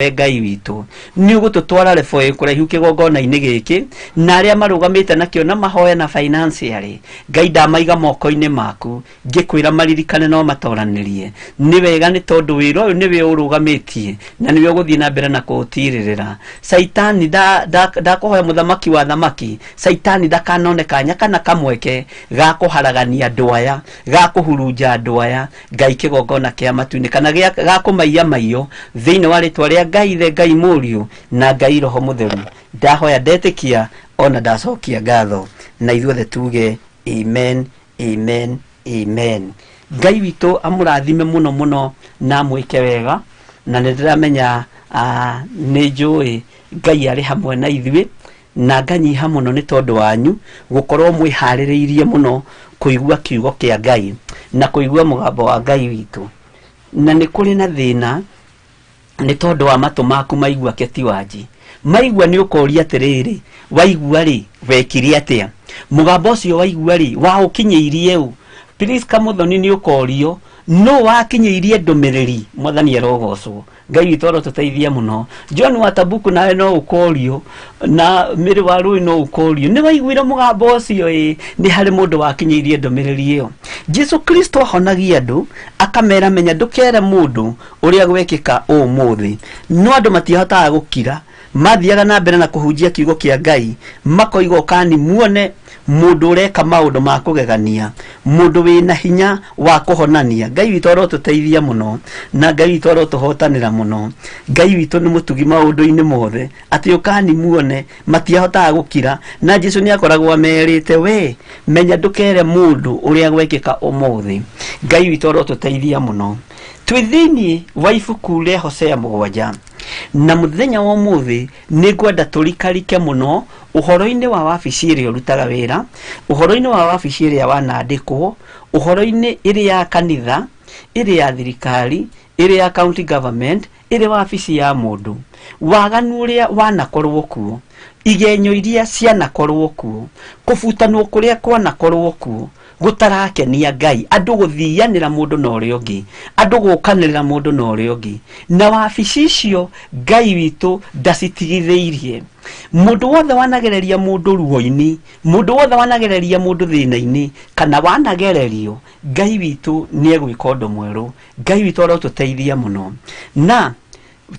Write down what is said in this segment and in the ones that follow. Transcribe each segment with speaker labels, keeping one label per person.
Speaker 1: Ngai witũ nĩ ũgũtũtwara level ĩ kũraihu kĩgongona-inĩ gĩkĩ, na arĩa marũgamĩte nakĩo na mahoya na financially, Ngai ndamaiga moko-inĩ maku, ngĩkwĩra maririkane no matoranĩrie nĩ wega, nĩ tondũ wĩra ũyũ nĩwe ũrũgamĩtie na nĩwe ũgũthiĩ na mbere na kũũtirĩrĩra. Caitani ndakũhoya, mũthamaki wa thamaki, caitani ndakanone kanya kana kamweke ga kũharagania andũ aya, ga kũhurunja andũ aya, Ngai, kĩgongona kĩa matu-inĩ, kana ga kũmaiya maiyo, thĩinĩ wa rĩtwa rĩa Ngai Ithe, Ngai Mũriũ na Ngai Roho Mũtheru, ndahoya, ndetĩkia ona ndacokia ngatho, na ithuothe tuge amen, amen, amen. Ngai witũ amũrathime mũno mũno na amwĩke wega, na nĩ ndĩramenya, nĩ njũĩ Ngai arĩ hamwe na ithuĩ, na nganyiha mũno nĩ tondũ wanyu gũkorwo mwĩharĩrĩirie mũno kũigua kiugo kĩa Ngai na kũigua mũgambo wa Ngai witũ. Na nĩ kũrĩ na thĩna nĩ tondũ wa matũ maku maigua keti wanji maigua, nĩ ũkoria atĩrĩrĩ, waigua rĩ, wekire atĩa? Mũgambo ũcio waigua rĩ, waũkinyĩirie ũ? Please, Kamuthoni, nĩ ũkorio no wakinyĩirie ndũmĩrĩri. Mwathani arogocwo. Ngai witũ arotũteithia mũno. John Watabuku, nawe no ũkorio, na Mĩrĩ wa Rũĩ no ũkorio, nĩ waiguire mũgambo ũcio? Ĩ, nĩ harĩ mũndũ wakinyĩirie ndũmĩrĩri ĩyo. Jesu Kristo ahonagia andũ akamera, menya ndũkere mũndũ ũrĩa gwekĩka ũmũthĩ, no andũ matihotaga gũkira, mathiaga na mbere na kũhunjia kiugo kĩa Ngai, makoiga, ũkani muone mũndũ ũreka maũndũ ma kũgegania, mũndũ wĩna hinya wa kũhonania. Ngai witũ arotũteithia mũno na Ngai witũ arotũhotanĩra mũno. Ngai witũ nĩ mũtugi maũndũ-inĩ mothe, atĩ ũkani muone, matiahotaga gũkira, na Jesu nĩ akoragwo amerĩte, we menya ndũkere mũndũ ũrĩa gwekĩka ũmũthĩ. Ngai witũ arotũteithia mũno. Twĩ thĩinĩ wa ibuku rĩa Hosea 7, na mũthenya wa ũmũthĩ nĩ ngwenda tũrikarike mũno ũhoro-inĩ wa wabici ĩrĩa ũrutaga wĩra, ũhoro-inĩ wa wabici ĩrĩa wanandĩkwo, ũhoro-inĩ ĩrĩ ya kanitha, ĩrĩ ya thirikari, ĩrĩ ya county government, ĩrĩ wabici ya mũndũ, waganu ũrĩa wanakorwo kuo, igenyo iria cianakorwo kuo, kũbutanwo kũrĩa kwanakorwo kuo gũtarakenia Ngai, andũ gũthianĩra mũndũ na ũrĩa ũngĩ, andũ gũkanĩrĩra mũndũ na ũrĩa ũngĩ, na wabici icio Ngai witũ ndacitigithĩirie. Mũndũ wothe wanagereria mũndũ ruo-inĩ, mũndũ wothe wanagereria mũndũ thĩna-inĩ kana wanagererio, Ngai witũ nĩ egwĩka ũndũ mwerũ. Ngai witũ arotũteithia mũno. Na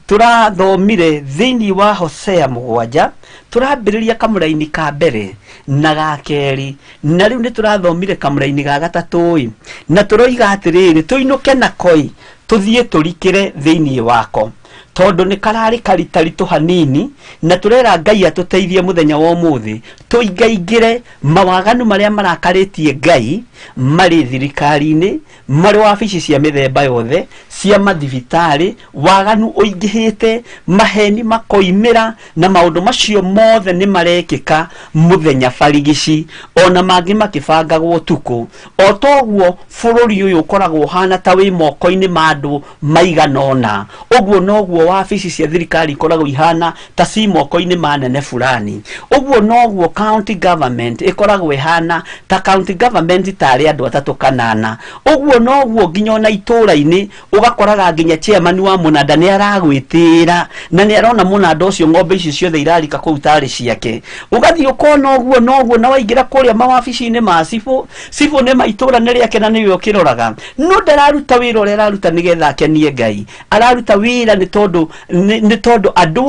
Speaker 1: tũrathomire thĩinĩ wa Hosea 7, tũrambĩrĩria kamũraini ka mbere na ga kerĩ, na rĩu nĩ tũrathomire kamũraini ga gatatũ ĩ, na tũroiga atĩrĩrĩ, tũinũke nako ĩ, tũthiĩ tũrikĩre thĩinĩ wako, tondũ nĩ kararĩ karitaritũ hanini, na tũrera Ngai atũteithie mũthenya wa ũmũthĩ tũingaingĩre mawaganu marĩa marakarĩtie Ngai marĩ thirikari-inĩ, marĩ wabici cia mĩthemba yothe cia mathibitarĩ. Waganu ũingĩhĩte, maheni makoimĩra, na maũndũ macio mothe nĩ marekĩka mũthenya barigici, ona mangĩ makĩbangagwo ũtukũ. O toguo bũrũri ũyũ ũkoragwo ũhana ta wĩ moko-inĩ ma andũ maigana ũna, ũguo noguo wabici cia thirikari ikoragwo ihana ta ci moko-inĩ ma nene fulani, ũguo noguo county government ĩkoragwo ĩhana ta county government tarĩ andũ atatũ kana ana, ũguo noguo nginya ona itũũra-inĩ ũgakoraga nginya chairman wa mũnanda nĩ aragwĩtĩĩra na nĩ arona mũnanda ũcio, ng'ombe icio ciothe irarika kũu tarĩ ciake. Ũgathiĩ ũkona ũguo noguo, na waingĩra kũrĩa mawabici-inĩ ma cibũ, cibũ nĩ ma itũũra nĩ rĩake na nĩwe ũkĩroraga, no ndararuta wĩra ũrĩa araruta nĩgetha akenie Ngai. Araruta wĩra nĩ tondũ andũ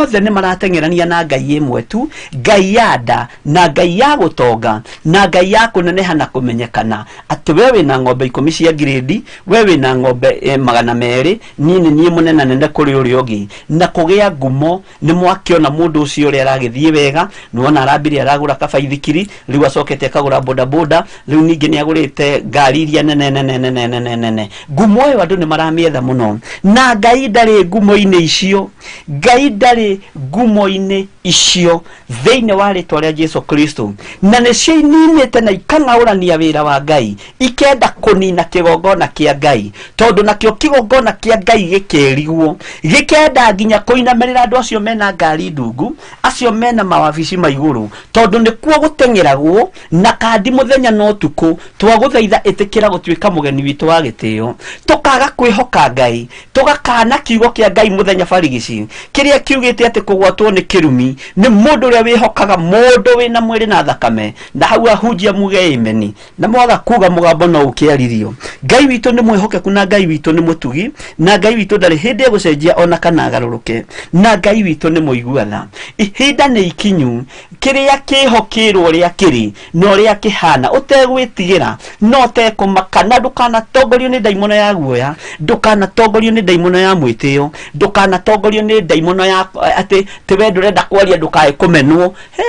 Speaker 1: othe nĩ marateng'erania na ngai ĩmwe tu, ngai ya nda na ngai ya gũtonga na ngai ya kũneneha na kũmenyekana, atĩ we wĩna ng'ombe 10 cia ngirĩndi, we wĩna ng'ombe 200, niĩ nĩ niĩ mũnene nene kũrĩ ũrĩa ũngĩ, na kũgĩa ngumo. Nĩ mwakĩona mũndũ ũcio ũrĩa aragĩthiĩ wega, nĩwona arambire aragũra kabaithikiri, rĩu acokete akagũra bodaboda, rĩu ningĩ nĩ agũrĩte ngari iria nene nene nene nene nene. Ngumo ĩyo andũ nĩ maramĩetha mũno, na Ngai ndarĩ ngumo-inĩ icio. Ngai ndarĩ ngumo-inĩ icio, thĩinĩ wa rĩtwa rĩa Jesu Kristo. Na nĩcio ininĩte na ikang'aũrania wĩra wa Ngai, ikenda kũnina kĩgongona kĩa Ngai, tondũ nakĩo kĩgongona kĩa Ngai gĩkĩrigwo, gĩkenda nginya kũinamĩrĩra andũ acio mena ngari ndungu, acio mena mawabici ma igũrũ, tondũ nĩkuo gũteng'eragwo na kandi mũthenya na ũtukũ. Twagũthaitha, ĩtĩkĩra gũtuĩka mũgeni witũ wa gĩtĩo. Tũkaga kwĩhoka Ngai, tũgakana kiugo kĩa Ngai. Ngai mũthenya barigici kĩrĩa kiugĩte atĩ kũgwatwo nĩ kĩrumi nĩ mũndũ ũrĩa wĩhokaga mũndũ wĩna mwĩrĩ na thakame. Na hau ahunjia muge ameni, na mwaga kuga mũgambo no ũkĩaririo. Ngai witũ nĩ mwĩhokeku, na Ngai witũ nĩ mũtugi, na Ngai witũ ndarĩ hĩndĩ egũcenjia ona kana agarũrũke, na Ngai witũ nĩ mũigua tha. Ihinda nĩ ikinyu, kĩrĩa kĩho kĩrwo ũrĩa kĩrĩ na ũrĩa kĩhana, ũtegwĩtigĩra na ũtekũmaka, na ndũkanatongorio nĩ ndaimono ya guoya, ndũkanatongorio nĩ ndaimono ya mwĩtĩo, ndũkanatongorio nĩ ndaimono ya atĩ ti we ndũrenda kwaria ndũkae kũmenwo. He,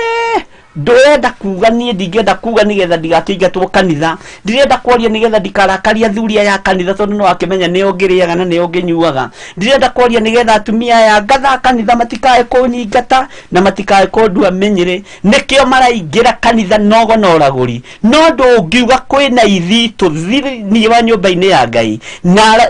Speaker 1: ndũrenda kuga niĩ ndingĩenda kuga nĩgetha ndigakĩingatwo kanitha, ndirenda kwaria nĩgetha ndikarakaria athuri aya a kanitha tondũ no akĩmenya nĩo ngĩrĩaga na nĩo ngĩnyuaga, ndirenda kwaria nĩgetha atumia aya ngatha a kanitha matikae kũnyingata na matikae kũndua mĩnyĩrĩ, nĩkĩo maraingĩra kanitha nogo na ũragũri. No ndũngiuga kwĩna ithitũ thĩinĩ wa nyũmba-inĩ ya Ngai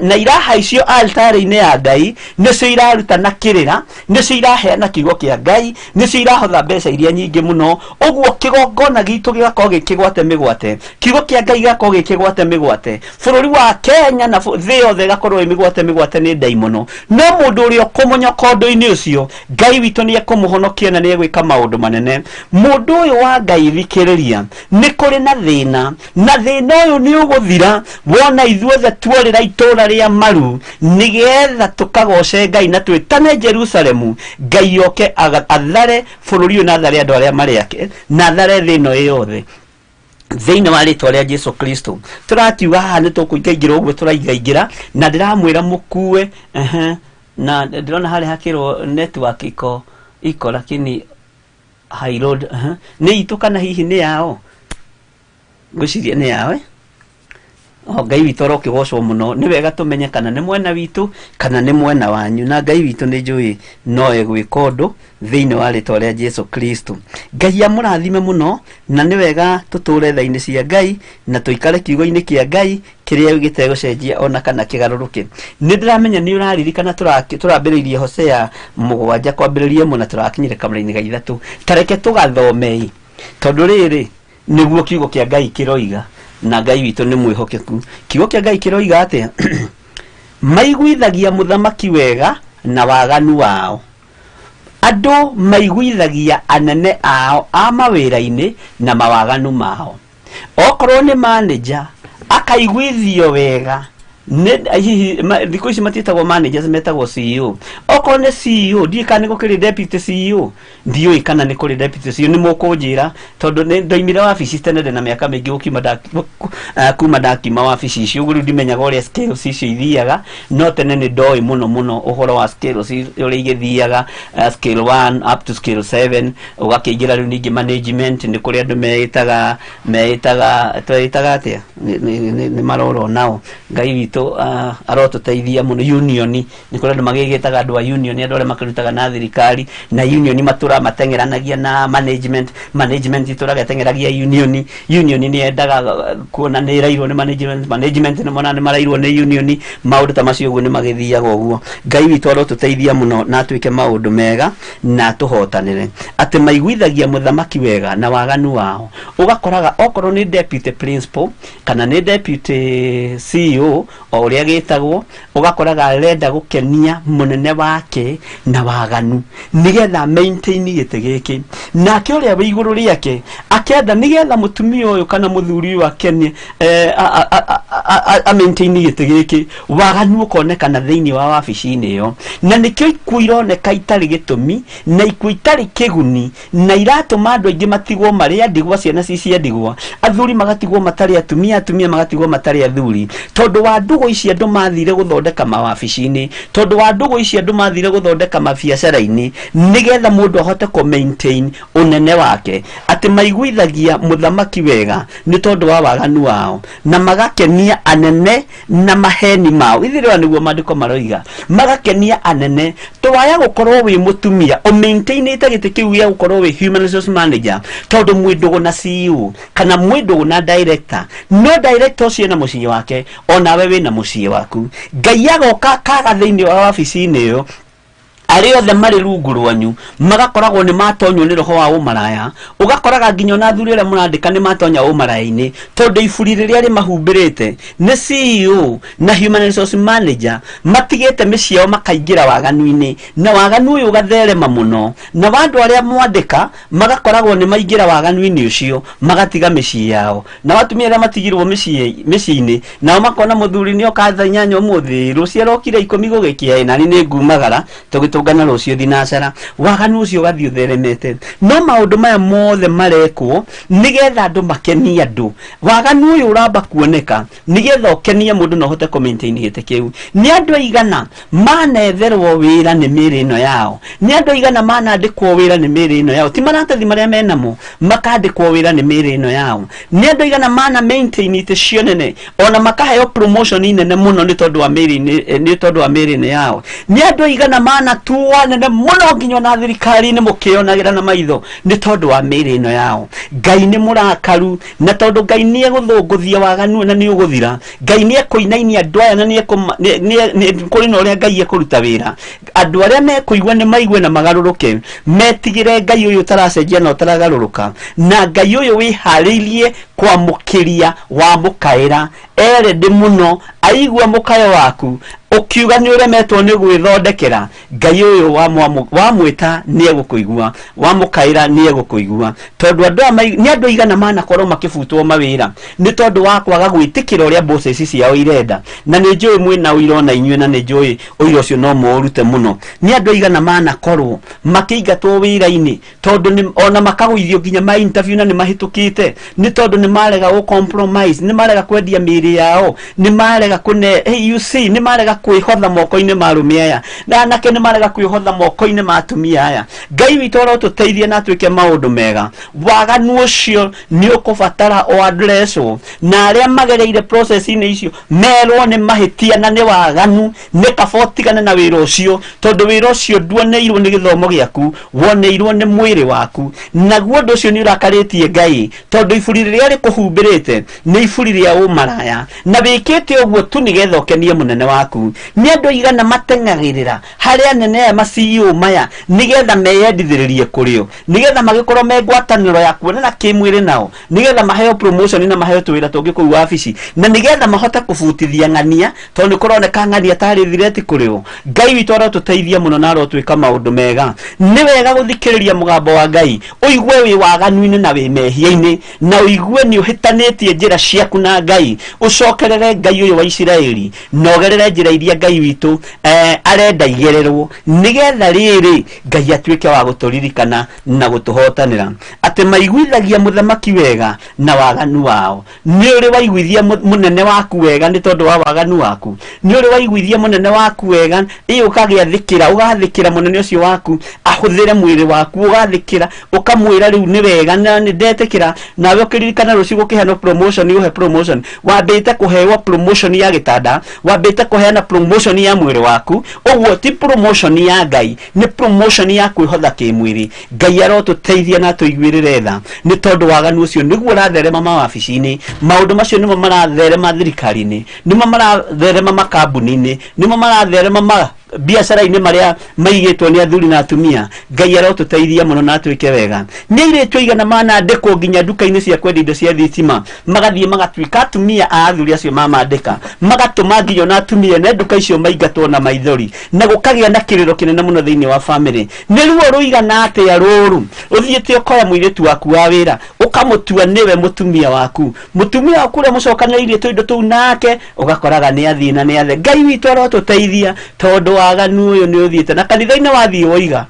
Speaker 1: na irahaicio altarĩ-inĩ ya Ngai, nĩcio irarutana kĩrĩra, nĩcio iraheana kiugo kĩa Ngai, nĩcio irahotha mbeca iria nyingĩ mũno. Ũguo kĩgongona gitũ gĩgakorwo gĩkĩgwate mĩgwate, kiugo kĩa Ngai gĩgakorwo gĩkĩgwate mĩgwate, bũrũri wa Kenya na thĩ yothe ĩgakorwo ĩ mĩgwate mĩgwate nĩ ndaimono. No mũndũ ũrĩa ũkũmonyoka ũndũ-inĩ ũcio, Ngai witũ nĩ ekũmũhonokia na nĩ egwĩka maũndũ manene. Mũndũ ũyũ wa Ngai, thikĩrĩria, nĩ kũrĩ na thĩna, na thĩna ũyũ nĩ ũgũthira wona ithuothe tuorĩra itũũra rĩa maru, nĩgetha tũkagoce Ngai na twĩtane Jerusalemu. Ngai oke athare bũrũri ũyũ na athare andũ arĩa marĩ ake na athare thĩ ĩno ĩ yothe thĩinĩ wa rĩtwa rĩa Jesu Kristo. Tũrakiuga haha nĩ tũkũingaingĩra ũguo tũraingaingĩra, na ndĩramwĩra mũkue. Ehe, na ndĩrona harĩa hakĩrwo network iko lakini high road. Ehe, nĩ itũ kana hihi nĩ yao? Ngwĩciria nĩ yao, eh? O Ngai witũ arokĩgocwo mũno. Nĩ wega tũmenye kana nĩ mwena witũ kana nĩ mwena wanyu, na Ngai witũ nĩ njũĩ no egwĩka ũndũ thĩinĩ wa rĩtwa rĩa Jesu Kristo. Ngai amũrathime mũno, na nĩ wega tũtũre tha-inĩ cia Ngai na tũikare kiugo-inĩ kĩa Ngai kĩrĩa gĩtegũcenjia ona kana kĩgarũrũke. Nĩ ndĩramenya nĩ ũraririkana tũrambĩrĩirie Hosea 7 kwambĩrĩria 1 na tũrakinyire kamũra-inĩ ga 3. Tareke tũgathomei, tondũ rĩrĩ nĩguo kiugo kĩa Ngai kĩroiga, na Ngai witũ nĩ mwĩhokeku. Kiugo kĩa Ngai kĩroiga atĩa? Maiguithagia mũthamaki wega na waganu wao. Andũ maiguithagia anene ao a mawĩra-inĩ na mawaganu mao. Okorwo nĩ manager akaiguithio wega nĩ hihi thikũ ici matiĩtagwo managers, metagwo CEO. Okorwo nĩ CEO, ndiũĩ kana nĩ gũkĩrĩ deputy CEO, ndiũĩ kana nĩ kũrĩ deputy CEO, nĩ mũkũnjĩra tondũ nĩ ndoimire wabici tene, ndĩna mĩaka mĩingĩ gũkiuma kuma ndakiuma wabici icio, ũguo rĩu ndimenyaga ũrĩa scales icio ithiaga. No tene nĩ ndoĩ mũno mũno ũhoro wa scales ũrĩa igĩthiaga, scale 1 up to scale 7, ũgakĩingĩra rĩu ningĩ management. Nĩ kũrĩ andũ meĩtaga tweĩtaga atĩa, nĩ marorwo nao. Ngai witũ arotũteithia mũno. Union, nĩ kũrĩ andũ magĩgĩtaga andũ a union, andũ arĩa makĩrutaga na thirikari na union matũra mateng'eranagia na management, management itũraga ĩteng'eragia union, union nĩ yendaga kuona nĩ ĩrairwo nĩ management, management nĩ mona nĩ marairwo nĩ union. Maũndũ ta macio ũguo nĩ magĩthiaga ũguo. Ngai witũ arotũteithia mũno na atwĩke maũndũ mega na atũhotanĩre. Atĩ maiguithagia mũthamaki wega na waganu wao. Ũgakoraga okorwo nĩ deputy principal kana nĩ deputy CEO o ũrĩa gĩtagwo, ũgakoraga arenda gũkenia mũnene wake na waganu nĩgetha maintain gĩtĩ gĩkĩ, nake ũrĩa wĩ igũrũ rĩake akenda nĩgetha mũtumia ũyũ kana mũthuri ũyũ akenie, a maintain gĩtĩ gĩkĩ. Waganu ũkonekana thĩinĩ wa wabici-inĩ ĩyo, na nĩkĩo ikuũ ironeka itarĩ gĩtũmi na ikuũ itarĩ kĩguni, na iratũma andũ aingĩ matigwo marĩ a ndigwa, ciana ci cia ndigwa, athuri magatigwo matarĩ atumia, atumia magatigwo matarĩ athuri, tondũ wa ndũgũ ici andũ mathire gũthondeka mawabici-inĩ, tondũ wa ndũgũ ici andũ mathire gũthondeka mabiacara-inĩ, nĩgetha mũndũ ahote kũ maintain ũnene wake. Atĩ maiguithagia mũthamaki wega nĩ tondũ wa waganu wao, na magakenia anene na maheni mao. Ithuĩ nĩguo maandĩko maroiga, magakenia anene. Twaya gũkorwo wĩ mũtumia ũmaintainĩte gĩtĩ kĩu gĩa gũkorwo wĩ human resource manager tondũ mwĩ ndũgũ na CEO kana mwĩ ndũgũ na director, no director ũcio ena mũciĩ wake, onawe wĩna mũciĩ waku. Ngai agoka akaga thĩinĩ wa wabici-inĩ ĩyo. Arĩa othe marĩ rungu rwanyu magakoragwo nĩ matonywo nĩ roho wa ũmaraya, ũgakoraga nginya ona athuri arĩa mũrandĩka nĩ matonya ũmaraya-inĩ, tondũ iburi rĩrĩa rĩmahumbĩrĩte nĩ CEO na human resource manager matigĩte mĩciĩ yao makaingĩra waganu-inĩ, na waganu ũyũ ũgatherema mũno, na andũ arĩa mwandĩka magakoragwo nĩ maingĩra waganu-inĩ ũcio magatiga mĩciĩ yao, na atumia arĩa matigirwo mĩciĩ-inĩ nao makona mũthuri nĩ oka thaa 8 ũmũthĩ, rũciũ arokire 10 gũgĩkĩa, nani nĩ ngumagara tũgĩtũngana rũciũ thinacara. Waganu ũcio ũgathiĩ ũtheremete. No maũndũ maya mothe marekwo nĩgetha andũ makenie andũ. Waganu ũyũ ũramba kuoneka nĩgetha ũkenie mũndũ na ũhote kũ maintain gĩtĩ kĩu. Nĩ andũ aigana manetherwo wĩra nĩ mĩĩrĩ ĩno yao, nĩ andũ aigana manandĩkwo wĩra nĩ mĩĩrĩ ĩno yao, ti maratathi marĩa menamo makandĩkwo wĩra nĩ mĩĩrĩ ĩno yao. Nĩ andũ aigana mana maintain itĩ cio nene ona makaheo promotion nene mũno nĩ tondũ wa mĩĩrĩ, nĩ tondũ wa mĩĩrĩ ĩno yao. Nĩ andũ aigana mana tuo nene mũno nginya ona thirikari-inĩ mũkĩonagĩra na maitho nĩ tondũ wa mĩĩrĩ ĩno yao. Ngai nĩ mũrakaru, na tondũ Ngai nĩ egũthũngũthia waganu na nĩ ũgũthira. Ngai nĩ ekũinainia andũ aya na nĩ kũrĩ na ũrĩa Ngai ekũruta wĩra. Andũ arĩa mekũigua nĩ maigue na magarũrũke, metigĩre Ngai ũyũ ũtaracenjia na ũtaragarũrũka, na Ngai ũyũ wĩharĩirie kwamũkĩria wamũkaĩra erende mũno aigua mũkayo waku ũkiuga nĩ ũremetwo nĩ gwĩthondekera. Ngai ũyũ wamwĩta nĩ egũkũigua, wamũkaĩra nĩ egũkũigua, tondũ andũ aya nĩ andũ aigana manakorwo makĩbutwo mawĩra nĩ tondũ wa kwaga gwĩtĩkĩra ũrĩa boss ici ciao irenda. Na nĩ njũĩ mwĩna ũira ona inyuĩ, na nĩ njũĩ ũira ũcio no mũũrute mũno. Nĩ andũ aigana manakorwo makĩingatwo wĩra-inĩ tondũ ona makagũithio nginya ma interview na nĩ mahĩtũkĩte nĩ tondũ nĩ marega gũ compromise, nĩ marega kwendia mĩĩrĩ yao, nĩ marega kũne, hey, you see, nĩ marega kwĩhotha moko-inĩ ma arũme aya, na anake nĩ marega kwĩhotha moko-inĩ ma atumia aya. Ngai witũ arotũteithie na atuĩke maũndũ mega. Waganu ũcio nĩ ũkũbatara o addresswo, na arĩa magereire process-inĩ icio merwo nĩ mahĩtia na nĩ waganu, nĩ kaba ũtigane na wĩra ũcio, tondũ wĩra ũcio nduoneirwo nĩ gĩthomo gĩaku, woneirwo nĩ mwĩrĩ waku. Naguo ũndũ ũcio nĩ ũrakarĩtie Ngai, tondũ iburi rĩrĩa rĩkũhumbĩrĩte nĩ iburi rĩa ũmaraya, na wĩkĩte ũguo tu nĩgetha ũkenie mũnene waku. Nĩ andũ aigana mateng'agĩrĩra harĩa anene aya ma CEO maya nĩgetha meyendithĩrĩrie kũrĩo, nĩgetha magĩkorwo me ngwatanĩro ya kuonana kĩmwĩrĩ nao, nĩgetha maheo promotion na maheo tũwĩra tũngĩ kũu wabici, na nĩgetha mahote kũbutithia ng'ania, tondũ nĩ kũroneka ng'ania tarĩ thireti kũrĩo. Ngai witũ arotũteithia mũno na arotwĩka maũndũ mega. Nĩ wega gũthikĩrĩria mũgambo wa Ngai, ũigue wĩ waganu-inĩ na wĩ mehia-inĩ, na ũigue nĩ ũhĩtanĩtie njĩra ciaku na Ngai, ũcokerere Ngai ũyũ wa Isiraeli, na ũgerere njĩra iria Ngai witũ arenda igererwo, nĩgetha rĩrĩ Ngai atuĩke wa gũtũririkana na gũtũhotanĩra. Atĩ maiguithagia mũthamaki wega na waganu wao. Nĩ ũrĩ waiguithia mũnene waku wega nĩ tondũ wa waganu waku? Nĩ ũrĩ waiguithia mũnene waku wega ĩ ũkagĩathĩkĩra, ũgathĩkĩra mũnene ũcio waku ahũthĩre mwĩrĩ waku, ũgathĩkĩra ũkamwĩra rĩu nĩ wega na nĩ ndetĩkĩra, nawe ũkĩririkana rũciũ gũkĩheanwo promotion, ũhe promotion. Wambĩte kũheo promotion ya gĩtanda, wambĩte kũheana promotion ya mwĩrĩ waku. Ũguo ti promotion ya Ngai, nĩ promotion ya kwĩhotha kĩmwĩrĩ. Ngai arotũteithia na atũiguĩrĩre tha, nĩ tondũ waganu ũcio nĩguo ũratherema mawabici-inĩ, maũndũ macio nĩmo maratherema thirikari-inĩ, nĩmo maratherema makambuni-inĩ, nĩmo maratherema ma biacara-inĩ marĩa maigĩtwo nĩ athuri na atumia. Ngai arotũteithia mũno na atwĩke wega. Nĩ airĩtu aigana manandĩkwo nginya nduka-inĩ cia kwendia indo cia thitima, magathiĩ magatuĩka atumia a athuri acio mamandĩka, magatũma nginya ona atumia ene nduka icio maingatwo na maithori, na gũkagĩa na kĩrĩro kĩnene mũno thĩinĩ wa family. Nĩ ruo rũigana atĩa rũrũ ũthiĩte ũkoya mũirĩtu waku wa wĩra ũkamũtua nĩwe mũtumia waku, mũtumia waku ũrĩa mũcokanĩrĩirie tũindo tũu nake ũgakoraga nĩ athiĩ na nĩ athe. Ngai witũ arotũteithia, tondũ waganu ũyũ nĩ ũthiĩte na kanitha-inĩ. Wathiĩ woiga,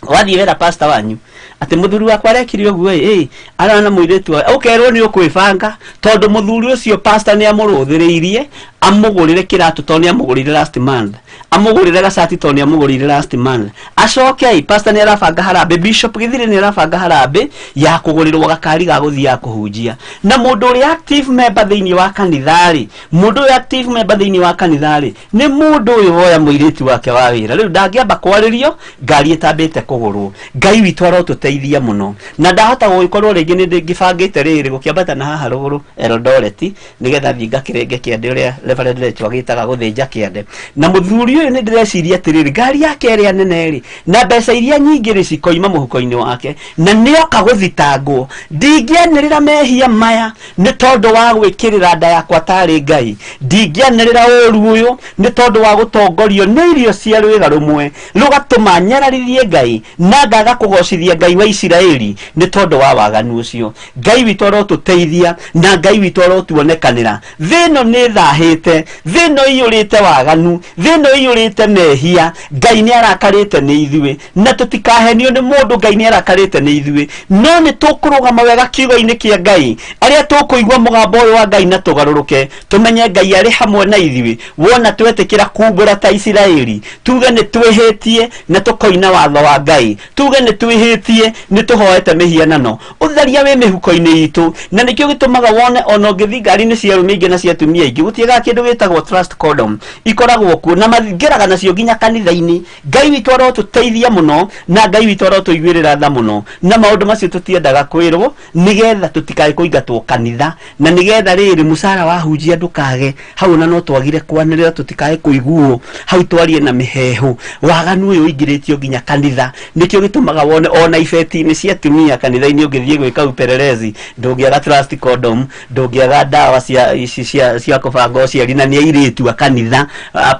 Speaker 1: wathiĩ wera pastor wanyu atĩ mũthuri wakwa arekire ũguo ĩ arana mũirĩtu ũkerwo nĩ ũkwĩbanga, tondũ mũthuri ũcio pastor nĩ amũrũthĩrĩirie amũgũrĩre kĩratũ tondũ nĩ amũgũrĩire last month, amũgũrĩre gacati tondũ nĩ amũgũrĩire last month. Acoke ĩ pastor nĩ arabanga harambĩ, bishop Gĩthire nĩ arabanga harambĩ ya kũgũrĩrwo gakari ga gũthiaga kũhunjia. Na mũndũ ũrĩa active member thĩinĩ wa kanitha rĩ, mũndũ ũrĩa active member thĩinĩ wa kanitha rĩ, nĩ mũndũ ũyũ woya mũirĩtu wake wa wĩra. Rĩu ndangĩamba kwarĩrio ngari ĩtambĩte kũgũrwo. Ngai witũ arotũteithia mũno, na ndahota gũgĩkorwo rĩngĩ nĩ ngĩbangĩte rĩrĩ gũkĩambata na haha rũgũrũ Eldoret, nĩgetha thiĩ ngakĩrenge kĩande ũrĩa Reverend Lecho agĩtaga gũthĩnja kĩande. Na mũthuri Mũthuri ũyũ nĩ ndĩreciria atĩrĩrĩ, ngari yake ĩrĩa nene rĩ na mbeca iria nyingĩ rĩ cikoima mũhuko-inĩ wake, na nĩoka gũthitangwo. Ndingĩanĩrĩra mehia maya nĩ tondũ wa gwĩkĩrĩra nda yakwa tarĩ Ngai, ndingĩanĩrĩra ũru ũyũ nĩ tondũ wa gũtongorio nĩ irio cia rwĩga rũmwe rũgatũma nyararithie Ngai na ngaga kũgocithia Ngai wa Isiraeli nĩ tondũ wa waganu ũcio. Ngai witũ arotũteithia na Ngai witũ arotuonekanĩra. Thĩ ĩno nĩ ĩthahĩte, thĩ ĩno ĩiyũrĩte waganu, thĩ ĩno ĩiyũrĩte mehia. Ngai nĩ arakarĩte nĩ ithuĩ, na tũtikahenio nĩ mũndũ. Ngai nĩ arakarĩte nĩ ithuĩ, no nĩ tũkũrũgama wega kiugo-inĩ kĩa Ngai, arĩa tũkũigua mũgambo ũyũ wa Ngai na tũgarũrũke, tũmenye Ngai arĩ hamwe na ithuĩ. Wona twetĩkĩra kumbũra ta Isiraeli, tuge nĩ twĩhĩtie na tũkoina watho wa Ngai, tuge nĩ twĩhĩtie nĩ tũhoete mĩhianano, ũtharia wĩ mĩhuko-inĩ itũ. Na nĩkĩo gĩtũmaga wone ona ũngĩthiĩ ngari-inĩ cia arũme aingĩ na cia atumia aingĩ, gũtiagaga kĩndũ gĩtagwo trust condom, ikoragwo kuo na mathingĩraga nacio nginya kanitha-inĩ. Ngai witũ arotũteithia mũno na Ngai witũ arotũiguĩrĩra tha mũno, na maũndũ macio tũtiendaga kwĩrwo nĩgetha tũtikae kũingatwo kanitha, na nĩgetha rĩrĩ mũcara wa hunjia ndũkage hau, ona no twagire kwanĩrĩra tũtikae kũiguo hau, twarie na mĩheehũ. Waganu ũyũ ũingĩrĩtio nginya kanitha, nĩkĩo gĩtũmaga wone ona ibeti-inĩ cia atumia kanitha-inĩ ũngĩthiĩ gwĩka upelelezi ndũngĩaga trust condom, ndũngĩaga ndawa cia ici cia kũbanga ũciari, na nĩ airĩtu a kanitha,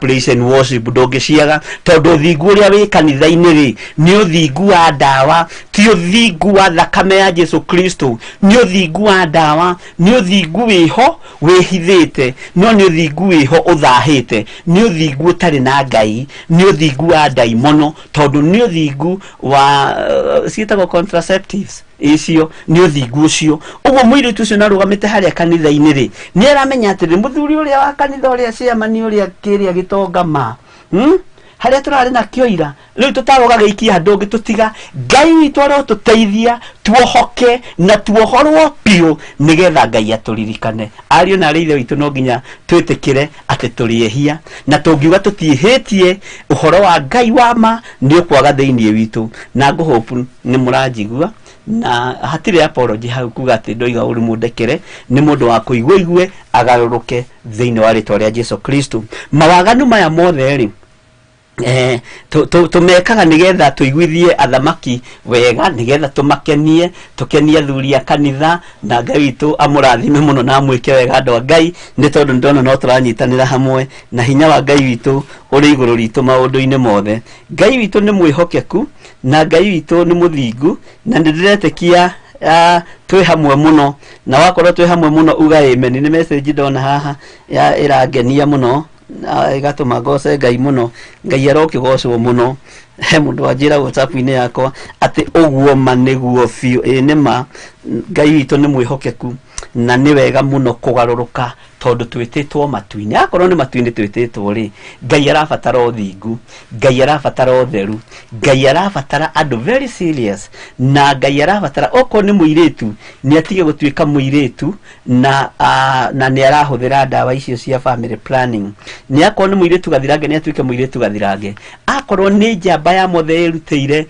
Speaker 1: praise and worship ndũngĩciaga, tondũ ũthingu ũrĩa wĩ kanitha-inĩ rĩ nĩ ũthingu wa ndawa, ti ũthingu wa thakame ya Jesu Kristo, nĩ ũthingu wa ndawa, nĩ ũthingu wĩho wĩhithĩte, no nĩ ũthingu wĩho ũthahĩte, nĩ ũthingu ũtarĩ na Ngai, nĩ ũthingu wa ndaimono, tondũ nĩ ũthingu wa ciĩtagwo contraceptives icio, nĩ ũthingu ũcio. Ũguo mũirĩtu ũcio narũgamĩte harĩa kanitha-inĩ rĩ, nĩ aramenya atĩrĩ, mũthuri ũrĩa wa kanitha, ũrĩa chairman, ũrĩa kĩrĩa gĩtonga ma harĩa tũrarĩ nakĩo ira, rĩu tũtarũgagĩikia handũ ũngĩ tũtiga. Ngai witũ arotũteithia tuohoke na tuohorwo biũ nĩgetha Ngai atũririkane. Ariũ na arĩ ithe witũ, no nginya twĩtĩkĩre atĩ tũrĩ ehia, na tũngiuga tũtiĩhĩtie, ũhoro wa Ngai wa ma nĩ ũkwaga thĩinĩ witũ. Na ngũhope nĩ mũranjigua na hatirĩ apology hau kuga atĩ ndoiga ũru mũndekere. Nĩ mũndũ wa kũigua igue agarũrũke thĩinĩ wa rĩtwa rĩa Jesu Kristo. Mawaganu maya mothe rĩ, tũmekaga nĩgetha tũiguithie athamaki wega, nĩgetha tũmakenie, tũkenie athuri a kanitha, na Ngai witũ amũrathime mũno na amwĩke wega, andũ a Ngai, nĩ tondũ nĩndona no tũranyitanĩra hamwe na hinya wa Ngai witũ ũrĩ igũrũ ritũ maũndũ-inĩ mothe. Ngai witũ nĩ mwĩhokeku na Ngai witũ nĩ mũthingu, na nĩ ndĩretĩkia twĩ hamwe mũno, na wakorwo twĩ hamwe mũno uga amen. Nĩ message ndona haha ya ĩrangenia mũno na ĩgatũma ngoce Ngai mũno. Ngai arokĩgocwo mũno. He mũndũ wanjĩra WhatsApp-inĩ yakwa atĩ ũguo ma nĩguo biũ. Ĩĩ nĩ ma, Ngai witũ nĩ mwĩhokeku na nĩ wega mũno kũgarũrũka, tondũ twĩtĩtwo matu-inĩ. Akorwo nĩ matu-inĩ twĩtĩtwo rĩ, Ngai arabatara ũthingu, Ngai arabatara ũtheru, Ngai arabatara andũ very serious, na Ngai arabatara okorwo nĩ mũirĩtu nĩ atige gũtuĩka mũirĩtu na nĩ arahũthĩra ndawa icio cia family planning. Nĩ akorwo nĩ mũirĩtu gathirange, nĩ atuĩke mũirĩtu gathirange. Akorwo nĩ njamba ya mothe ĩrutĩire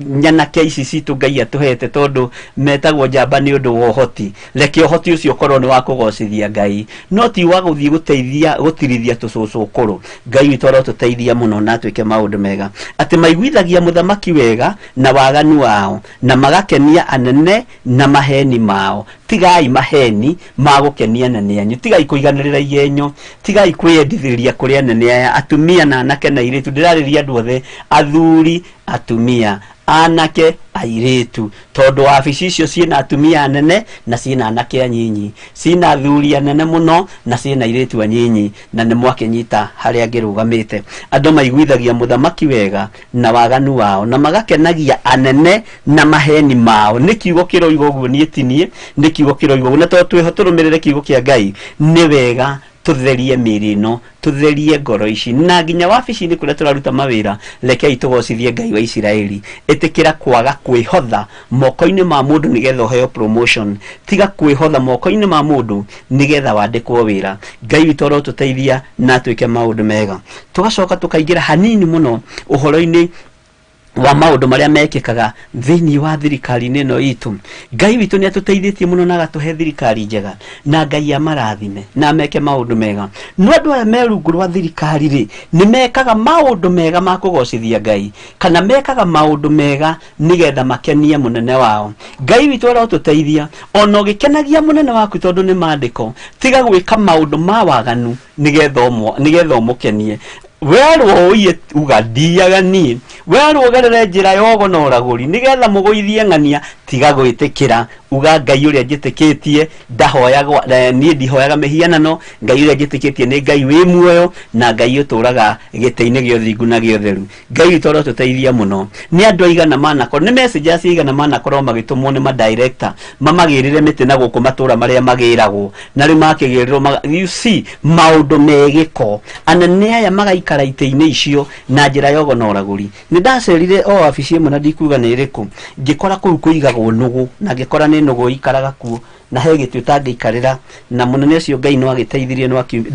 Speaker 1: nyanake ici citũ Ngai atũhete, tondũ metagwo njamba nĩ ũndũ wa ũhoti, reke ũhoti ũcio ũkorwo nĩ wa kũgocithia Ngai, no ti wa gũthiĩ gũteithia gũtirithia tũcũcũ kũrũ. Ngai witũ arotũteithia mũno na atwĩke maũndũ mega, atĩ maiguithagia mũthamaki wega na waganu wao, na magakenia anene na maheni mao. Tigai maheni ma gũkenia anene anyu, tigai kũiganĩrĩra igenyo, tigai kwĩyendithĩrĩria kũrĩ anene aya, atumia na anake na airĩtu. Ndĩrarĩria andũ othe, athuri, atumia, anake, airĩtu, tondũ wabici icio ciĩna atumia anene na ciĩna anake anyinyi, ciĩna athuri anene mũno na ciĩna airĩtu anyinyi, na nĩ mwakĩnyita harĩa ngĩrũgamĩte. Andũ maiguithagia mũthamaki wega na waganu wao, na magakenagia anene na maheni mao. Nĩ kiugo kĩroiga ũguo, niĩ ti niĩ, nĩ kiugo kĩroiga ũguo. Na tondũ twĩho tũrũmĩrĩre kiugo kĩa Ngai, nĩ wega tũtherie mĩĩrĩ ĩno, tũtherie ngoro ici, na nginya wabici-inĩ kũrĩa tũraruta mawĩra, rekei tũgocithie Ngai wa Isiraeli. Ĩtĩkĩra kwaga kwĩhotha moko-inĩ ma mũndũ nĩgetha ũheo promotion, tiga kwĩhotha moko-inĩ ma mũndũ nĩgetha wandĩkwo wĩra. Ngai witũ arotũteithia na atwĩke maũndũ mega. Tũgacoka tũkaingĩra hanini mũno ũhoro-inĩ wa maũndũ marĩa mekĩkaga thĩinĩ wa thirikari-inĩ ĩno itũ. Ngai witũ nĩ atũteithĩtie mũno na agatũhe thirikari njega, na Ngai amarathime na ameke maũndũ mega. No andũ aya me rungu rwa thirikari rĩ, nĩ mekaga maũndũ mega ma kũgocithia Ngai, kana mekaga maũndũ mega nĩgetha makenie mũnene wao. Ngai witũ arotũteithia, ona ũgĩkenagia mũnene waku tondũ nĩ maandĩko, tiga gwĩka maũndũ ma waganu nĩgetha ũmũkenie. Werwo ũiye uga ndiaga niĩ, werwo ũgerere njĩra ya ũgo na ũragũri nĩgetha mũgũithie ng'ania, tiga gwĩtĩkĩra. Uga Ngai ũrĩa njĩtĩkĩtie ndahoyagwo, niĩ ndihoyaga mĩhianano. Ngai ũrĩa njĩtĩkĩtie nĩ Ngai wĩ muoyo na Ngai ũtũraga gĩtĩ-inĩ gĩa ũthingu na gĩa ũtheru. Ngai witũ arotũteithia mũno. Nĩ andũ aigana manakorwo, nĩ messages aigana manakorwo magĩtũmwo nĩ madirector mamagĩrĩre mĩtĩ na gũkũ matũra marĩa magĩragwo, na rĩu makĩgĩrĩrwo you see maũndũ megĩko. Anene aya magaikara itĩ-inĩ icio na njĩra ya ũgo na ũragũri. Nĩ ndacerire o wabici ĩmwe na ndikuga nĩ ĩrĩkũ, ngĩkora kũu kũigagwo nũgũ, na ngĩkora nĩ nũgũ ikaraga kuo, na he gĩtĩ ũtangĩikarĩra, na mũnene ũcio Ngai no agĩteithirie, no akiumia.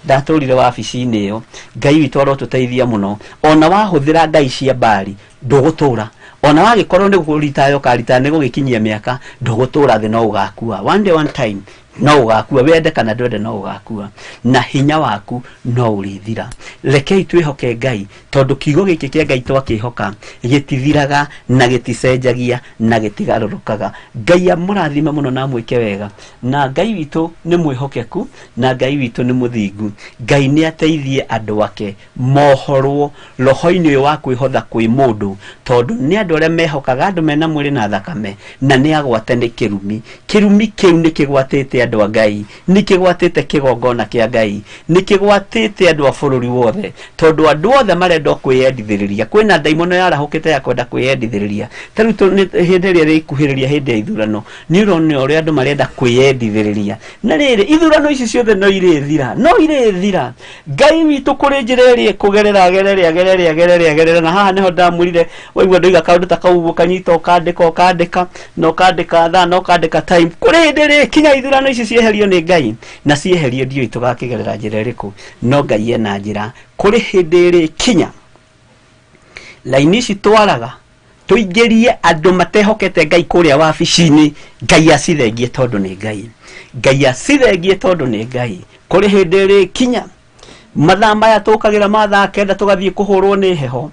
Speaker 1: Ndatũrire wabici-inĩ ĩyo. Ngai witũ arotũteithia mũno. Ona wahũthĩra ngai cia mbari ndũgũtũra, ona wagĩkorwo nĩ kũritaya ũkaritaya nĩ gũgĩkinyia mĩaka, ndũgũtũra thĩ, no ũgakua. One day one time no ũgakua, wende kana ndwende no ũgakua, na hinya waku no ũrĩthira. Rekei twĩhoke Ngai, tondũ kiugo gĩkĩ kĩa Ngai twakĩhoka gĩtithiraga na gĩticenjagia na gĩtigarũrũkaga. Ngai amũrathime mũno na amwĩke wega. Na Ngai witũ nĩ mwĩhokeku, na Ngai witũ nĩ mũthingu. Ngai nĩ ateithie andũ ake mohorwo roho-inĩ ũyũ wa kwĩhotha kwĩ mũndũ, tondũ nĩ andũ arĩa mehokaga andũ mena mwĩrĩ na thakame, na nĩ agwate nĩ kĩrumi. Kĩrumi kĩu nĩ kĩgwatĩte andũ a Ngai, nĩ kĩgwatĩte kĩgongona kĩa Ngai, nĩ kĩgwatĩte andũ a bũrũri wothe, tondũ andũ othe marenda kwĩyendithĩrĩria. Kwĩna ndaimono yarahũkĩte ya kwenda kwĩyendithĩrĩria. Ta rĩu hĩndĩ ĩrĩa ĩkuhĩrĩria hĩndĩ ya ithurano, nĩ ũrona ũrĩa andũ marenda kwĩyendithĩrĩria. Na rĩrĩ, ithurano ici ciothe no irĩthira, no irĩthira. Ngai witũ kũrĩ njĩra ĩrĩa ĩkũgerera, agerere, agerere, agerere, agerere. Na haha nĩho ndamwĩrire, waigua ndoiga kaũndũ ta kau ũkanyita, ũkandĩka, ũkandĩka, na ũkandĩka thaa, na ũkandĩka time. Kũrĩ hĩndĩ ĩrĩ kinya ithurano ici cieherio nĩ Ngai, na cieherio ndiũĩ tũgakĩgerera njĩra ĩrĩkũ, no Ngai ena njĩra. Kũrĩ hĩndĩ ĩrĩ kinya laini ici twaraga tũingĩrie andũ matehokete Ngai kũrĩa wabici-inĩ, Ngai acithengie tondũ nĩ Ngai. Ngai acithengie tondũ nĩ Ngai. Kũrĩ hĩndĩ ĩrĩ kinya mathaa maya tũkagĩra ma thaa kenda tũgathiĩ kũhũrwo nĩ heho,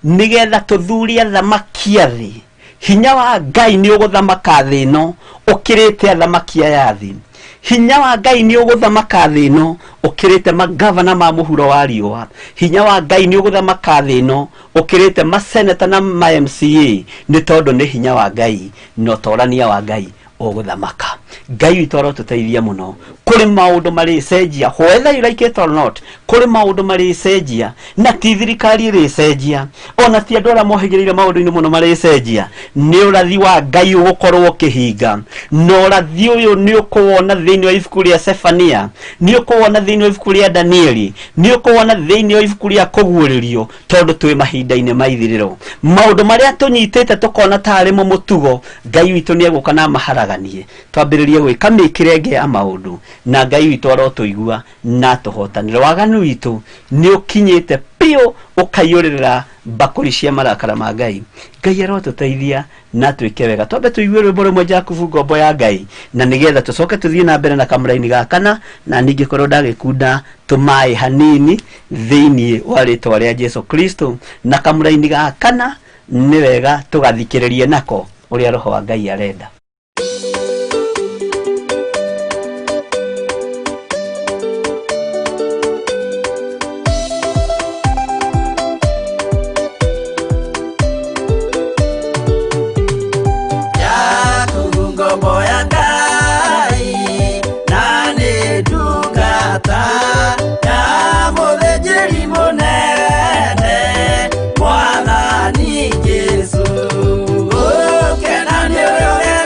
Speaker 1: nĩgetha tũthurie athamaki a thĩ. Hinya wa Ngai nĩ ũgũthamaka thĩ ĩno ũkĩrĩte athamaki aya a thĩ. Hinya wa Ngai nĩ ũgũthamaka thĩ ĩno ũkĩrĩte magavana ma mũhuro wa riũa. Hinya wa Ngai nĩ ũgũthamaka thĩ ĩno ũkĩrĩte maseneta na ma MCA, nĩ tondũ nĩ hinya wa Ngai na ũtorania wa Ngai ũgũthamaka. Ngai witũ arotũteithia mũno. Kũrĩ maũndũ marĩcenjia, whether you like it or not, kũrĩ maũndũ marĩcenjia, na ti thirikari ĩrĩcenjia, ona ti andũ arĩa mohĩgĩrĩire maũndũ-inĩ mũno marĩcenjia. Nĩ ũrathi wa Ngai ũgũkorwo ũkĩhinga, na ũrathi ũyũ nĩ ũkũwona thĩinĩ wa ibuku rĩa Sefania, nĩ ũkũwona thĩinĩ wa ibuku rĩa Danieli, nĩ ũkũwona thĩinĩ wa ibuku rĩa Kũguũrĩrio, tondũ twĩ mahinda-inĩ ma ithirĩro. Maũndũ marĩa tũnyitĩte tũkona tarĩ mo mũtugo, Ngai witũ nĩ egũka na amaharaganie, twambĩrĩrie gwĩka mĩkĩre ĩngĩ ya maũndũ, na Ngai witũ arotũigua na atũhotanĩre. Waganu witũ nĩ ũkinyĩte biũ ũkaiyũrĩrĩra mbakũri cia marakara ma Ngai. Ngai arotũteithia na twĩke wega. Twambe tũigue rwĩmbo rũmwe Jakubu ngombo ya Ngai, na nĩgetha tũcoke tũthiĩ na mbere na kamũraini ga kana, na ningĩ korwo ndagĩkunda tũmaĩ hanini thĩinĩ wa rĩtwa rĩa Jesu Kristo. Na kamũraini ga kana nĩ wega tũgathikĩrĩrie nako ũrĩa Roho wa Ngai arenda.
Speaker 2: Jakubu ngombo ya Ngai, na nĩ ndungata ya mũthĩnjĩri mũnene Mwathani Jesũ. Gũkena nĩ ũrĩa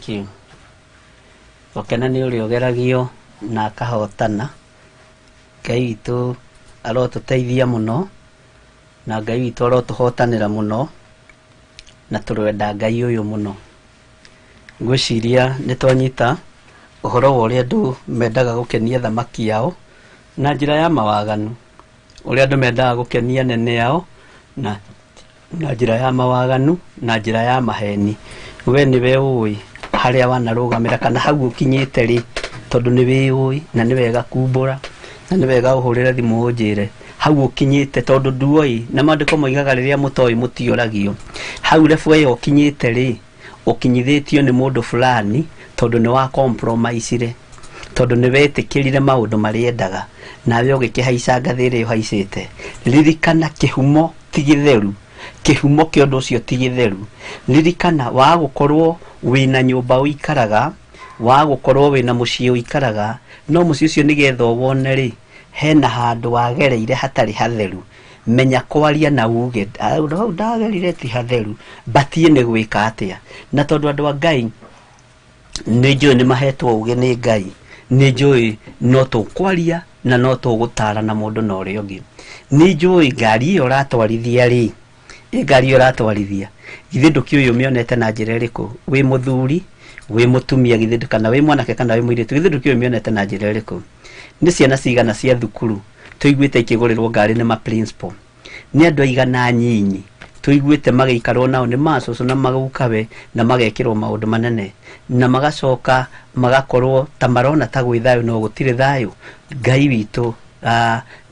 Speaker 1: Thank you. Gũkena nĩ ũrĩa ũgeragio na akahotana. Ngai witũ arotũteithia mũno na Ngai witũ arotũhotanĩra mũno na tũrwenda Ngai ũyũ mũno. Ngwĩciria nĩ twanyita ũhoro wa ũrĩa andũ mendaga gũkenia thamaki yao na njĩra ya mawaganu, ũrĩa andũ mendaga gũkenia anene ao na njĩra ya mawaganu na njĩra ya maheni. We nĩwe ũĩ harĩa wanarũgamĩra kana hau ũkinyĩte rĩ, tondũ nĩ wĩũĩ na nĩ wega kumbũra na nĩ wega ũhũrĩre thimũ ũnjĩre hau ũkinyĩte, tondũ nduoĩ na maandĩko moigaga rĩrĩa mũtoĩ mũtioragio. Hau level ĩyo ũkinyĩte rĩ, ũkinyithĩtio nĩ mũndũ fulani tondũ nĩ wa compromise-ire, tondũ nĩ wetĩkĩrire maũndũ marĩa endaga nawe ũgĩkĩhaica ngathĩ ĩrĩa ũhaicĩte. Ririkana kĩhumo ti gĩtheru, kĩhumo kĩa ũndũ ũcio ti gĩtheru. Ririkana wa gũkorwo wĩna nyũmba ũikaraga, wa gũkorwo wĩna mũciĩ ũikaraga, no mũciĩ ũcio nĩgetha ũwone rĩ, hena handũ wagereire hatarĩ hatheru. Menya kwaria na uge hau ndagerire ti hatheru, batiĩ nĩ gwĩka atĩa. Na tondũ andũ a Ngai nĩ njũĩ nĩ mahetwo ũgĩ nĩ Ngai, nĩ njũĩ no tũkwaria na no tũgũtarana mũndũ na ũrĩa ũngĩ. Nĩ njũĩ ngari ĩyo ũratwarithia rĩ, ĩ ngari ĩyo ũratwarithia githĩ ndũkĩũĩ ũmĩonete na njĩra ĩrĩkũ? Wĩ mũthuri, wĩ mũtumia, githĩ kana wĩ mwanake kana wĩ mũirĩtu, githĩ ndũkĩũĩ ũmĩonete na njĩra ĩrĩkũ? Nĩ ciana cigana cia thukuru tũiguĩte ikĩgũrĩrwo ngari nĩ ma principal? Nĩ andũ aigana nyinyi tũiguĩte magĩikarwo nao nĩ macũcũ na magukawe na magekĩrwo maũndũ manene na magacoka magakorwo ta marona ta gwĩ thayũ no gũtirĩ thayũ. Ngai witũ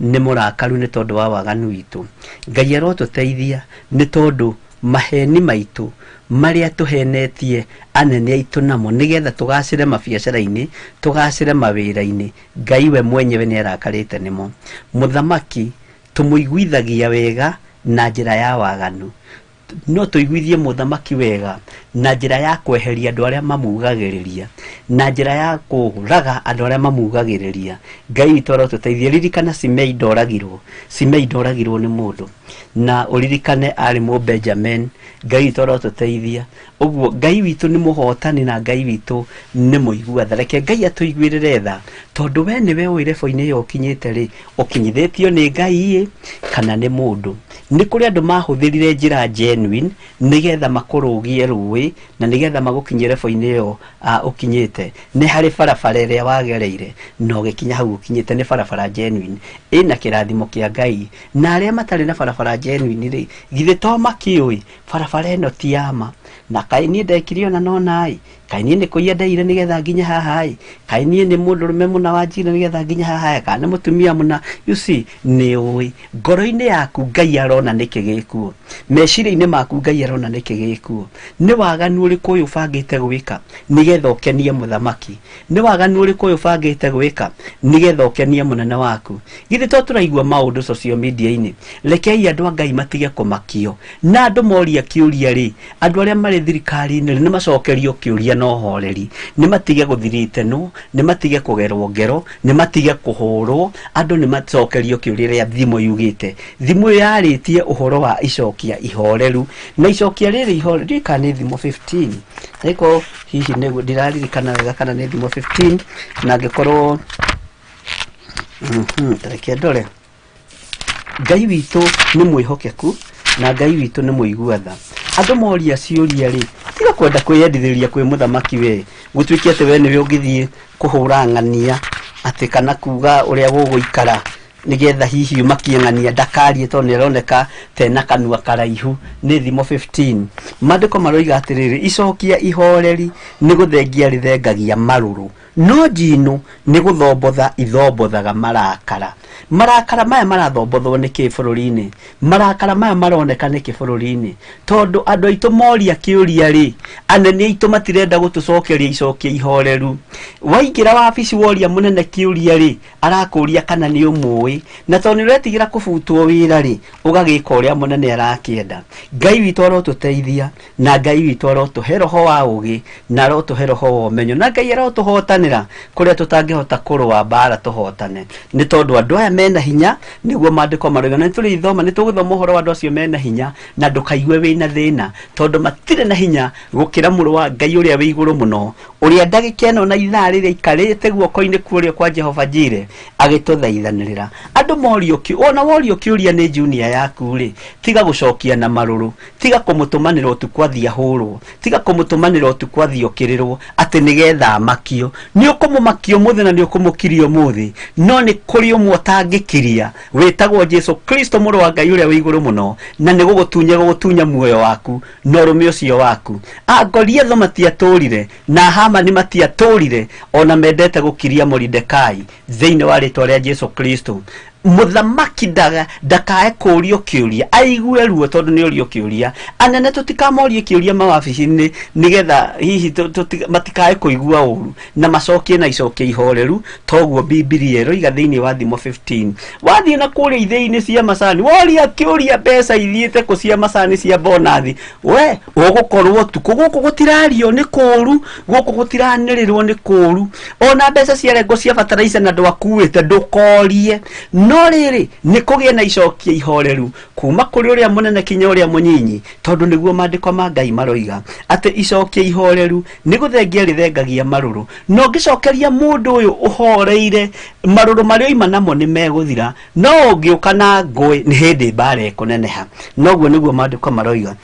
Speaker 1: nĩ mũrakaru nĩ tondũ wa waganu witũ. Ngai arotũteithia nĩ tondũ maheni maitũ marĩa tũhenetie anene aitũ namo nĩgetha tũgacĩre mabiacara-inĩ, tũgacĩre mawĩra-inĩ, Ngai we mwenyewe nĩ arakarĩte nĩmo. Mũthamaki tũmũiguithagia wega na njĩra ya waganu, no tũiguithie mũthamaki wega na njĩra ya kweheria andũ arĩa mamugagĩrĩria, na njĩra ya kũraga andũ arĩa mamugagĩrĩria. Ngai witũ arotũteithia. Ririkana Simei ndoragirwo, Simei ndoragirwo nĩ mũndũ, na ũririkane arĩ mũ Benjamin. Ngai witũ arotũteithia. Ũguo Ngai witũ nĩ mũhotani na Ngai witũ nĩ mũigua tha. Reke Ngai atũiguĩrĩre tha, tondũ we nĩwe ũĩ level-inĩ ĩyo ũkinyĩte rĩ, ũkinyithĩtio nĩ Ngai ĩ kana nĩ mũndũ. Nĩ kũrĩ andũ mahũthĩrire njĩra genuine nĩgetha makũrũgie rũĩ na nĩgetha magũkinyie level-inĩ ĩyo ũkinyĩte. Nĩ harĩ barabara ĩrĩa wagereire na ũgĩkinya hau ũkinyĩte, nĩ barabara genuine ĩna kĩrathimo kĩa Ngai. Na arĩa matarĩ na barabara genuine rĩ, githĩ to makĩũĩ barabara ĩno ti ya ma? Na kaĩ niĩ ndekire ona nona ĩ, kaĩ niĩ nĩ kũiya ndeire nĩgetha nginye haha ĩ, kaĩ niĩ nĩ mũndũrũme mũna wanjire nĩgetha nginye haha ĩ, kana nĩ mũtumia mũna. You see, nĩ ũĩ ngoro-inĩ yaku Ngai arona nĩkĩ gĩkuo, meciria-inĩ maku Ngai arona nĩkĩ gĩkuo. Nĩ waganu ũrĩkũ ũyũ ũbangĩte gwĩka nĩgetha ũkenie mũthamaki? Nĩ waganu ũrĩkũ ũyũ ũbangĩte gwĩka nĩgetha ũkenie mũnene waku? Githĩ to tũraigua maũndũ social media-inĩ? Rekei andũ a Ngai matige kũmakio. Na andũ moria kĩũria rĩ, andũ arĩa marĩ thirikari-inĩ nĩ macokerio kĩũria na ũhoreri, nĩ matige gũthiritenwo, nĩ matige kũgerwo ngero, nĩ matige kũhũrwo. Andũ nĩ macokerio kĩũria rĩa thimo yugĩte. Thimo ĩyo yarĩtie ũhoro wa icokia ihoreru, na icokia rĩrĩ ihoreru ndiũĩ kana nĩ thimo 15, angĩkorwo hihi nĩguo ndiraririkana wega kana nĩ thimo 15, na angĩkorwo reke ndore. Ngai witũ nĩ mwĩhokeku na Ngai witũ nĩ mũigua tha. Andũ moria ciũria rĩ, tiga kwenda kwĩyendithĩria kwĩ mũthamaki we, gũtuĩke atĩ we nĩwe ũngĩthiĩ kũhũra ng'ania atĩ kana kuga ũrĩa gũgũikara nĩgetha hihi ũmakie ng'ania ndakarie tondũ nĩ aroneka tena kanua karaihu. Nĩ thimo 15. Maandĩko maroiga atĩrĩrĩ, icokia ihoreri nĩ gũthengia rĩthengagia marũrũ, no njino nĩ gũthombotha ithombothaga marakara. Marakara maya marathobothwo nĩkĩ bũrũri-inĩ? Marakara maya maroneka nĩkĩ bũrũri-inĩ? Tondũ andũ aitũ moria kĩũria rĩ, anene aitũ matirenda gũtũcokeria icokia ihoreru. Waingĩra wabici woria mũnene kĩũria rĩ, arakũria kana nĩ ũmũĩ, na tondũ nĩ ũretigĩra kũbutwo wĩra rĩ, ũgagĩka ũrĩa mũnene arakĩenda. Ngai witũ arotũteithia, na Ngai witũ arotũhe roho wa ũgĩ, na arotũhe roho wa ũmenyo, na Ngai arotũhotanĩra. tũngĩhĩtanĩra kũrĩa tũtangĩhota kũrũa mbara tũhotane nĩ tondũ andũ aya mena hinya nĩguo maandĩko maroiga na nĩtũrĩthoma nĩtũgũthoma ũhoro wa andũ acio mena hinya na ndũkaigue wĩna thĩna tondũ matirĩ na hinya gũkĩra mũrũ wa Ngai ũrĩa wĩ igũrũ mũno ũrĩa ndagĩka ĩno na ithaa rĩrĩa aikarĩte guoko-inĩ kũrĩa kwa Jehova Jire agĩtũthaithanĩrĩra andũ morio ona worio kĩũria nĩ junior yaku rĩ tiga gũcokia na marũrũ tiga kũmũtũmanĩra ũtukũ athiĩ ahũrwo tiga kũmũtũmanĩra ũtukũ athiĩ okĩrĩrwo atĩ nĩgetha amakio nĩ ũkũmũmakia ũmũthĩ na nĩ ũkũmũkiria ũmũthĩ no nĩ kũrĩ ũmwe ũtangĩkiria wĩtagwo Jesu Kristo mũrũ wa Ngai ũrĩa wĩ igũrũ mũno na nĩ gũgũtunya gũgũtunya muoyo waku na ũrũme ũcio waku. Goliathu matiatũrire na Hamani matiatũrire ona mendete gũkiria Moridekai thĩinĩ wa rĩtwa rĩa Jesu Kristo. Mũthamaki ndakae kũũrio kĩũria aigue ruo tondũ nĩ ũrio kĩũria anene tũtikamorie kĩũria mawabici-inĩ nĩgetha hihi matikae kũigua ũru na macokie na icokia ihoreru toguo Bibilia ĩroiga thĩinĩ wa Thimo 15 wathiĩ na kũrĩa ithĩinĩ cia macani woria kĩũria mbeca ithiĩte kũ cia macani cia bonathi we ũgũkorwo tukũ gũkũ gũtirario nĩ kũũru gũkũ gũtiranĩrĩrwo nĩ kũũru ona mbeca cia rengo cia bataraica na ndwakuĩte ndũkorie no rĩrĩ nĩ kũgĩe na icokia ihoreru kuma kũrĩ ũrĩa mũnene kinya ũrĩa mũnyinyi tondũ nĩguo maandĩko ma Ngai maroiga atĩ icokia ihoreru nĩ gũthengia rĩthengagia marũrũ no ũngĩcokeria mũndũ ũyũ ũhoreire marũrũ marĩa oima namo nĩ megũthira no ũngĩũka na ngũĩ nĩ hĩndĩ mbara ĩkũneneha noguo nĩguo maandĩko maroiga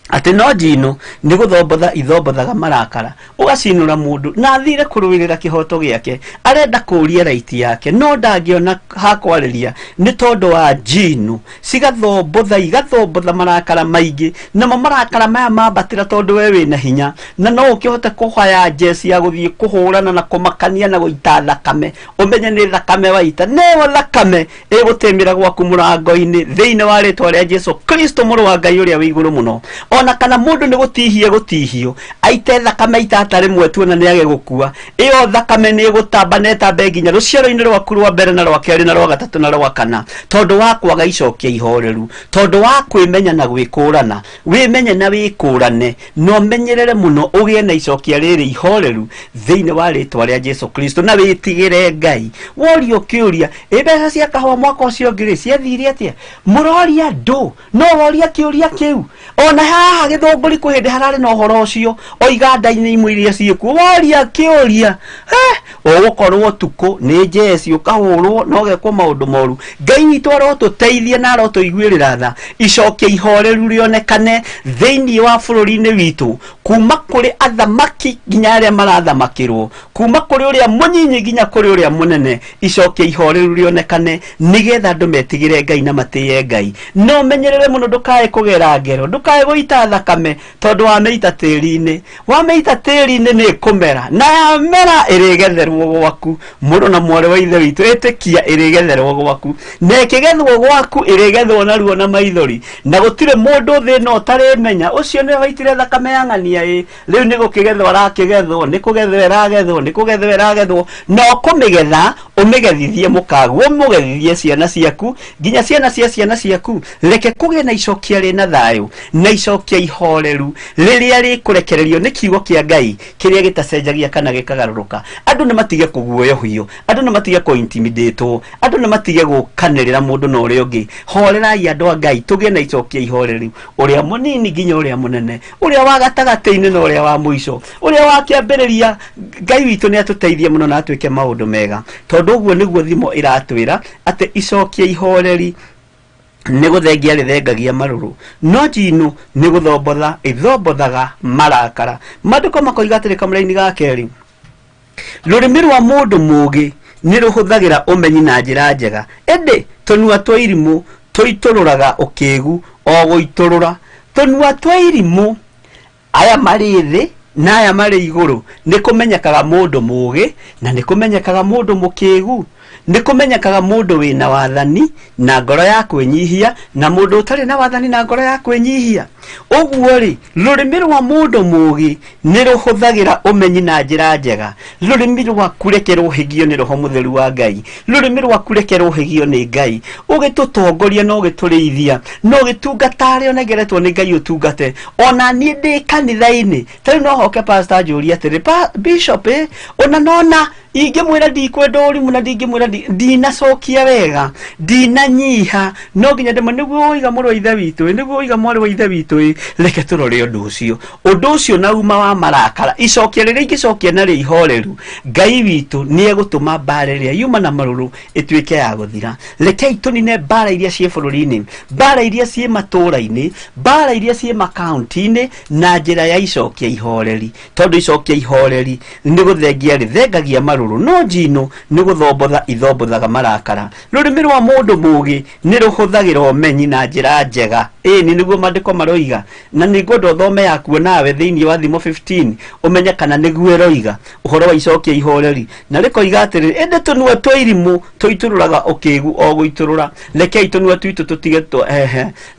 Speaker 1: atĩ no njino nĩ gũthombotha ithombothaga marakara ũgacinũra mũndũ na athire kũrũĩrĩra kĩhoto gĩake arenda kũũria raiti yake no ndangĩona hakwarĩria nĩ tondũ wa njino cigathombotha igathombotha marakara maingĩ namo marakara maya mambatĩra tondũ we wĩna hinya na no ũkĩhote kũhaya njeci ya gũthiĩ kũhũrana na kũmakania na gũita thakame ũmenye nĩ thakame waita neyo thakame ĩgũtĩmĩra gwaku mũrango-inĩ thĩinĩ wa rĩtwa rĩa Jesu Kristo mũrũ wa Ngai ũrĩa wĩ igũrũ mũno ona kana mũndũ nĩ gũtihie gũtihio aite thakame itata rĩmwe tuona nĩ age gũkua ĩyo thakame nĩ ĩgũtamba na ĩtambe nginya rũciaro-inĩ rwaku rwa mbere na rwa kerĩ na rwa gatatũ na rwa kana tondũ wa kwaga icokia ihoreru tondũ wa kwĩmenya na gwĩkũrana wĩmenye na wĩkũrane na ũmenyerere mũno ũgĩe na icokia rĩrĩ ihoreru thĩinĩ wa rĩtwa rĩa Jesu Kristo na wĩtigĩre Ngai worio kĩũria ĩ mbeca cia kahũa mwaka ũcio ũngĩ rĩ ciathire atĩa mũroria ndũ no woria kĩũria kĩu ona haha gĩthũngũri kwĩ hĩndĩ hararĩ na ũhoro ũcio o iganda-inĩ imwe iria ciĩkuo woria kĩũria ũgũkorwo ũtukũ nĩ njeci ũkahũrwo na ũgekwo maũndũ moru. Ngai witũ arotũteithia na arotũiguĩrĩra tha icokia ihoreru rĩonekane thĩinĩ wa bũrũri-inĩ witũ kuma kũrĩ athamaki nginya arĩa marathamakĩrwo kuma kũrĩ ũrĩa mũnyinyi nginya kũrĩ ũrĩa mũnene icokia ihoreru rĩonekane nĩgetha andũ metigĩre Ngai na matĩye Ngai no menyerere mũno ndũkae kũgera ngero ndũkae gũita thakame tondũ wamĩita tĩri-inĩ wamĩita tĩri-inĩ nĩ ĩkũmera na yamera ĩrĩgetherwo gwaku mũrũ na mwarĩ wa ithe witũ ĩtĩkia ĩrĩgetherwo gwaku na ĩkĩgethwo gwaku ĩrĩgethwo na ruo na maithori na gũtirĩ mũndũ thĩ ĩno ũtarĩmenya ũcio nĩwe waitire thakame ya ng'ania ĩ rĩu nĩ gũkĩgethwo arakĩgethwo nĩ kũgethwo ĩragethwo nĩ kũgethwo ĩragethwo na ũkũmĩgetha ũmĩgethithie mũkaguo ũmũgethithie ciana ciaku nginya ciana cia ciana ciaku reke kũgĩe na icokia rĩna thayũ na icokia ihoreru rĩrĩa rĩkũrekererio nĩ kiugo kĩa Ngai kĩrĩa gĩtacenjagia kana gĩkagarũrũka andũ nĩ matige kũguoyohio andũ nĩ matige kũ-intimidatwo andũ nĩ matige gũkanĩrĩra mũndũ na ũrĩa ũngĩ horerai andũ a Ngai tũgĩe na icokia ihoreru ũrĩa mũnini nginya ũrĩa mũnene ũrĩa wa gatagatĩ-inĩ na ũrĩa wa mũico ũrĩa wa kĩambĩrĩria Ngai witũ nĩ atũteithie mũno na atwĩke maũndũ mega tondũ ũguo nĩguo thimo ĩratwĩra atĩ icokia ihoreri nĩ gũthengia rĩthengagia marũrũ no njino nĩ gũthombotha ĩthombothaga marakara maandĩko makoiga atĩrĩ kamũraini ga kerĩ rũrĩmĩ rwa mũndũ mũũgĩ nĩ rũhũthagĩra ũmenyi na njĩra njega ĩndĩ tũnua twa irimũ tũitũrũraga ũkĩgu o gũitũrũra tũnua twa irimũ aya marĩ thĩ na aya marĩ igũrũ nĩ kũmenyekaga mũndũ mũũgĩ na nĩ kũmenyekaga mũndũ mũkĩgu nĩ kũmenyekaga mũndũ wĩna wathani na ngoro ya kwĩnyihia na mũndũ ũtarĩ na wathani na ngoro ya kwĩnyihia Ũguo rĩ, rũrĩmĩ rwa mũndũ mũũgĩ nĩ rũhũthagĩra ũmenyi na njĩra njega. Rũrĩmĩ rwaku reke rũhĩgio nĩ Roho Mũtheru wa Ngai. Rũrĩmĩ rwaku reke rũhĩgio nĩ Ngai, ũgĩtũtongoria na ũgĩtũrĩithia na ũgĩtungata arĩa ũnengeretwo nĩ Ngai ũtungate. Ona niĩ ndĩ kanitha-inĩ ta rĩu no hoke pastor anjũrie atĩrĩ, bishop, ona nona ingĩmwĩra ndikwenda ũrimũ na ndingĩmwĩra ndinacokia wega, ndinanyiha, no nginya ndĩmwe nĩguo ũiga mũrũ wa ithe witũ, nĩguo ũiga mwarĩ wa ithe witũ. Reke tũrore ũndũ ũcio, ũndũ ũcio na uma wa marakara. Icokia rĩrĩa ingĩcokia narĩo ihoreru, Ngai witũ nĩ egũtũma mbara ĩrĩa yuma na marũrũ ĩtuĩke ya gũthira. Rekei tũnine mbara iria ciĩ bũrũri-inĩ, mbara iria ciĩ matũũra-inĩ, mbara iria ciĩ makaunti-inĩ na njĩra ya icokia ihoreri, tondũ icokia ihoreri nĩ gũthengia rĩthengagia marũrũ, no njino nĩ gũthombotha ithombothaga marakara. Rũrĩmĩ rwa mũndũ mũũgĩ nĩ rũhũthagĩra ũmenyi na njĩra njega. Ĩni nĩguo maandĩko maroiga, na nĩ ngwenda ũthome yakuo nawe thĩinĩ wa Thimo 15 ũmenye kana nĩguo ĩroiga ũhoro wa icokia ihoreri. Na rĩkoiga atĩrĩrĩ, ĩndĩ tũnua twa irimũ tũitũrũraga ũkĩgu o gũitũrũra. Rekei tũnua twitũ tũtige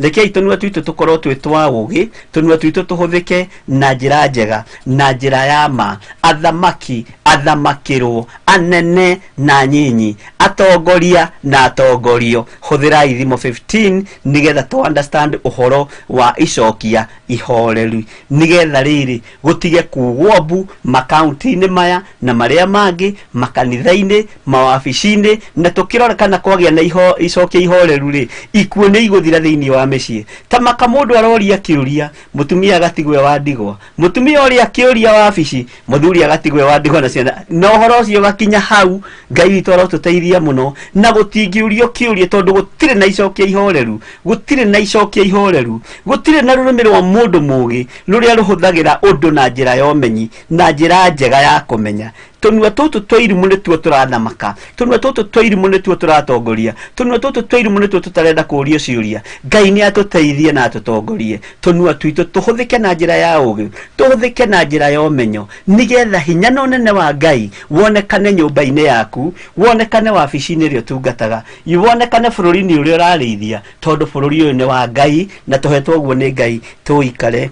Speaker 1: rekei tũnua twitũ tũkorwo twĩ twa ũũgĩ, tũnua twitũ tũhũthĩke na njĩra njega, na njĩra ya ma. Athamaki athamakĩrwo, anene na nyinyi, atongoria na atongorio. Hũthĩrai Thimo 15 nĩgetha tũ understand ũhoro wa icokia ihoreru, nĩgetha rĩrĩ gũtige kugwo mbu makaunti-inĩ maya na marĩa mangĩ, makanitha-inĩ, mawabici-inĩ, na tũkĩrora kana kwagĩa na icokia ihoreru rĩ, ikuũ nĩ igũthira thĩinĩ wa mĩciĩ. Ta maka mũndũ aroria kĩũria, mũtumia agatigwo wa ndigwa, mũtumia ũrĩa akĩũria wabici, mũthuri agatigwo wa ndigwa na ciana, na ũhoro ũcio ũgakinya hau. Ngai witũ arotũteithia mũno, na gũtingĩũrio kĩũria tondũ gũtirĩ na icokia ihoreru, gũtirĩ na icokia ihoreru, gũtirĩ na rũrĩmĩ rwa mũndũ mũũgĩ rũrĩa rũhũthagĩra ũndũ na njĩra ya ũmenyi, na njĩra njega ya kũmenya. Tũnua tũtũ twa irimũ nĩtuo tũrathamaka, tũnua tũtũ twa irimũ nĩtuo tũratongoria, tũnua tũtũ twa irimũ nĩtuo tũtarenda kũũrio ciũria. Ngai nĩ atũteithie na atũtongorie, tũnua twitũ tũhũthĩke na njĩra ya ũũgĩ, tũhũthĩke na njĩra ya ũmenyo, nĩgetha hinya na ũnene wa Ngai wonekane nyũmba-inĩ yaku, wonekane wabici-inĩ ĩrĩa ũtungataga, wonekane bũrũri-inĩ ũrĩa ũrarĩithia, tondũ bũrũri ũyũ nĩ wa Ngai na tũhetwo ũguo nĩ Ngai tũikare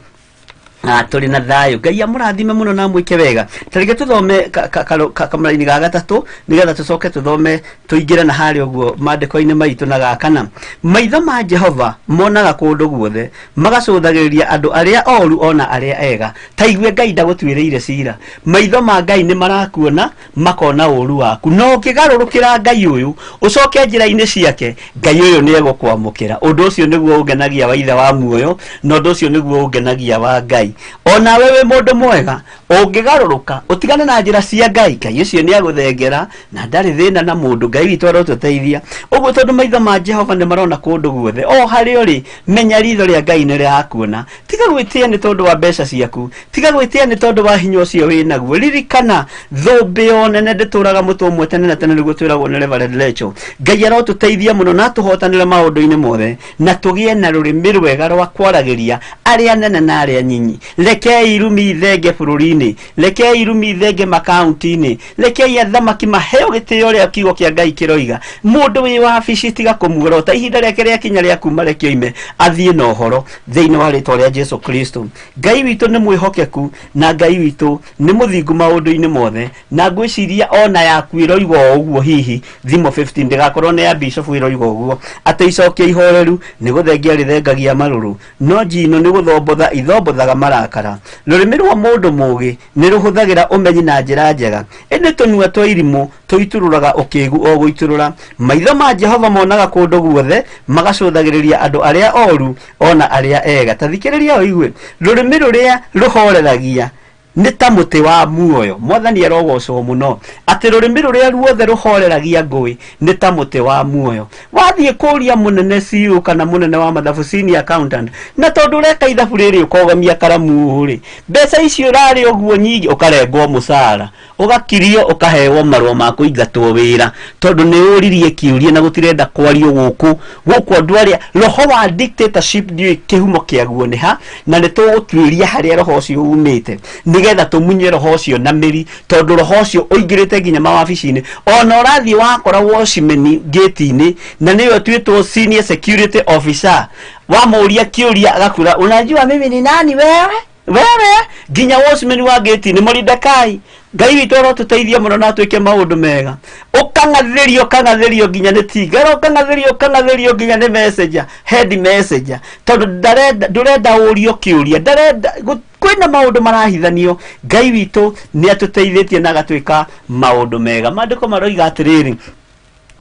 Speaker 1: tũrĩ na thayũ. Ngai amũrathime mũno na amwĩke wega. Ta reke tũthome kamũraini ga gatatũ nĩgetha tũcoke tũthome tũingĩre na harĩa ũguo maandĩko-inĩ maitũ na ga kana. Maitho ma Jehova monaga kũndũ guothe, magacũthagĩrĩria andũ arĩa oru ona arĩa ega. Ta igue Ngai ndagũtuĩrĩire cira. Maitho ma Ngai nĩ marakuona, makona ũru waku, no ũngĩgarũrũkĩra Ngai ũyũ ũcoke njĩra-inĩ ciake, Ngai ũyũ nĩ egũkwamũkĩra. Ũndũ ũcio nĩguo ũngenagia wa ithe wa muoyo, na ũndũ ũcio nĩguo ũngenagia wa Ngai. Onawe wĩ mũndũ mwega, ũngĩgarũrũka ũtigane na njĩra cia Ngai, Ngai ũcio nĩ agũthengera na ndarĩ thĩna na mũndũ. Ngai witũ arotũteithia ũguo, tondũ maitho ma Jehova nĩ marona kũndũ guothe, o harĩa ũrĩ, menya ritho rĩa Ngai nĩ rĩrakuona. Tiga gwĩtĩa nĩ tondũ wa mbeca ciaku, tiga gwĩtĩa nĩ tondũ wa hinya ũcio wĩnaguo. Ririkana thũmbĩ o nene ndĩtũraga mũtwe ũmwe tene na tene, nĩguo twĩragwo nĩ Reverend Rachel. Ngai arotũteithia mũno na atũhotanĩre maũndũ-inĩ mothe, na tũgĩe na rũrĩmĩ rwega rwa kwaragĩria arĩa anene na arĩa nyinyi. Rekei irumi ithenge bũrũri-inĩ, rekei irumi ithenge makaunti-inĩ, rekei athamaki maheo gĩtĩo ũrĩa kiugo kĩa Ngai kĩroiga. Mũndũ wĩ wabici tiga kũmuorota, ihinda rĩake rĩakinya rĩa kuma reke oime athiĩ na ũhoro thĩinĩ wa rĩtwa rĩa Jesu Kristo. Ngai witũ nĩ mwĩhokeku na Ngai witũ nĩ mũthingu maũndũ-inĩ mothe, na ngwĩciria ona yaku ĩroiga o ũguo. Hihi Thimo 15 ndĩgakorwo nĩ ya bishop ĩroiga ũguo, atĩ icokia ihoreru nĩ gũthengia rĩthengagia marũrũ, no njino nĩ gũthombotha ithombothaga marakara. Rũrĩmĩ rwa mũndũ mũũgĩ nĩ rũhũthagĩra ũmenyi na njĩra njega, ĩndĩ tũnua twa irimũ tũitũrũraga ũkĩgu o gũitũrũra. Maitho ma Jehova monaga kũndũ guothe, magacũthagĩrĩria andũ arĩa oru ona arĩa ega. Ta thikĩrĩria ũigue, rũrĩmĩ rũrĩa rũhoreragia nĩ ta mũtĩ wa muoyo. Mwathani arogocwo mũno, atĩ rũrĩmĩ rũrĩa ruothe rũhoreragia ngũĩ nĩ ta mũtĩ wa muoyo. Wathiĩ kũria mũnene CEO kana mũnene wa mathabu, senior accountant, na tondũ ũreka ithabu rĩrĩ ũkogamia karamu rĩ, mbeca icio ũrarĩ ũguo nyingĩ, ũkarengwo mũcara, ũgakirio, ũkahewo marũa ma kũingatwo wĩra, tondũ nĩ ũririe kĩũria na gũtirenda kwario gũkũ gũkũ. Andũ arĩa roho wa dictatorship ndiũĩ kĩhumo kĩaguo nĩ ha, na nĩ tũgũtuĩria harĩa roho ũcio umĩte. Nĩgetha tũmunye roho ũcio na mĩri, tondũ roho ũcio ũingĩrĩte nginya mawabici-inĩ. Ona ũrathiĩ wakora watchman gate-inĩ, na nĩwe ũtuĩtwo senior security officer, wamũria kĩũria agakura, unajua mimi ni nani wewe? Wewe nginya watchman wa gate-inĩ Moridekai. Ngai witũ arotũteithia mũno na atwĩke maũndũ mega. Ũkang'athĩrio, ũkang'athĩrio nginya nĩ tigara, ũkang'athĩrio, ũkang'athĩrio nginya nĩ messenger, head messenger, tondũ ndarenda, ndũrenda ũrio kĩũria, ndarenda kwĩna maũndũ marahithanio. Ngai witũ nĩ atũteithĩtie na agatwĩka maũndũ mega. Maandĩko maroiga atĩrĩrĩ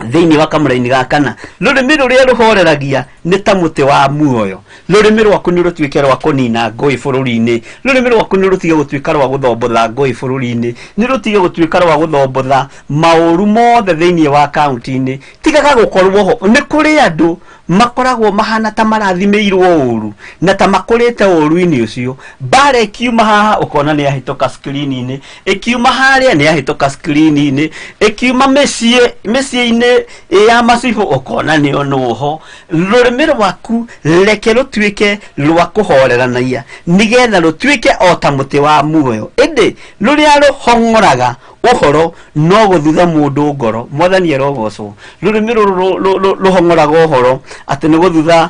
Speaker 1: thĩinĩ wa kamũraini ga kana, rũrĩmĩ rũrĩa rũhoreragia nĩ ta mũtĩ wa muoyo. Rũrĩmĩ rwaku nĩ rũtuĩke rwa kũnina ngũĩ bũrũri-inĩ. Rũrĩmĩ rwaku nĩ rũtige gũtuĩka rwa gũthombotha ngũĩ bũrũri-inĩ, nĩ rũtige gũtuĩka rwa gũthombotha maũru mothe thĩinĩ wa kaunti-inĩ. Tigaga gũkorwo ho. Nĩ kũrĩ andũ makoragwo mahana ta marathimĩirwo ũru na ta makũrĩte ũru-inĩ ũcio. Mbara ĩkiuma haha ũkona nĩ yahĩtũka screen-inĩ, ĩkiuma harĩa nĩ yahĩtũka screen-inĩ, ĩkiuma mĩciĩ-inĩ ya macibũ ũkona nĩ onwo ho. Rũrĩmĩ rwaku reke rũtuĩke rwa kũhoreranagia, nĩgetha rũtuĩke o ta mũtĩ wa muoyo. Ĩndĩ rũrĩa rũhong'oraga ũhoro no gũthutha mũndũ ngoro. Mwathani arogocwo. Rũrĩmĩ rũrũ rũhong'oraga ũhoro atĩ nĩ gũthutha,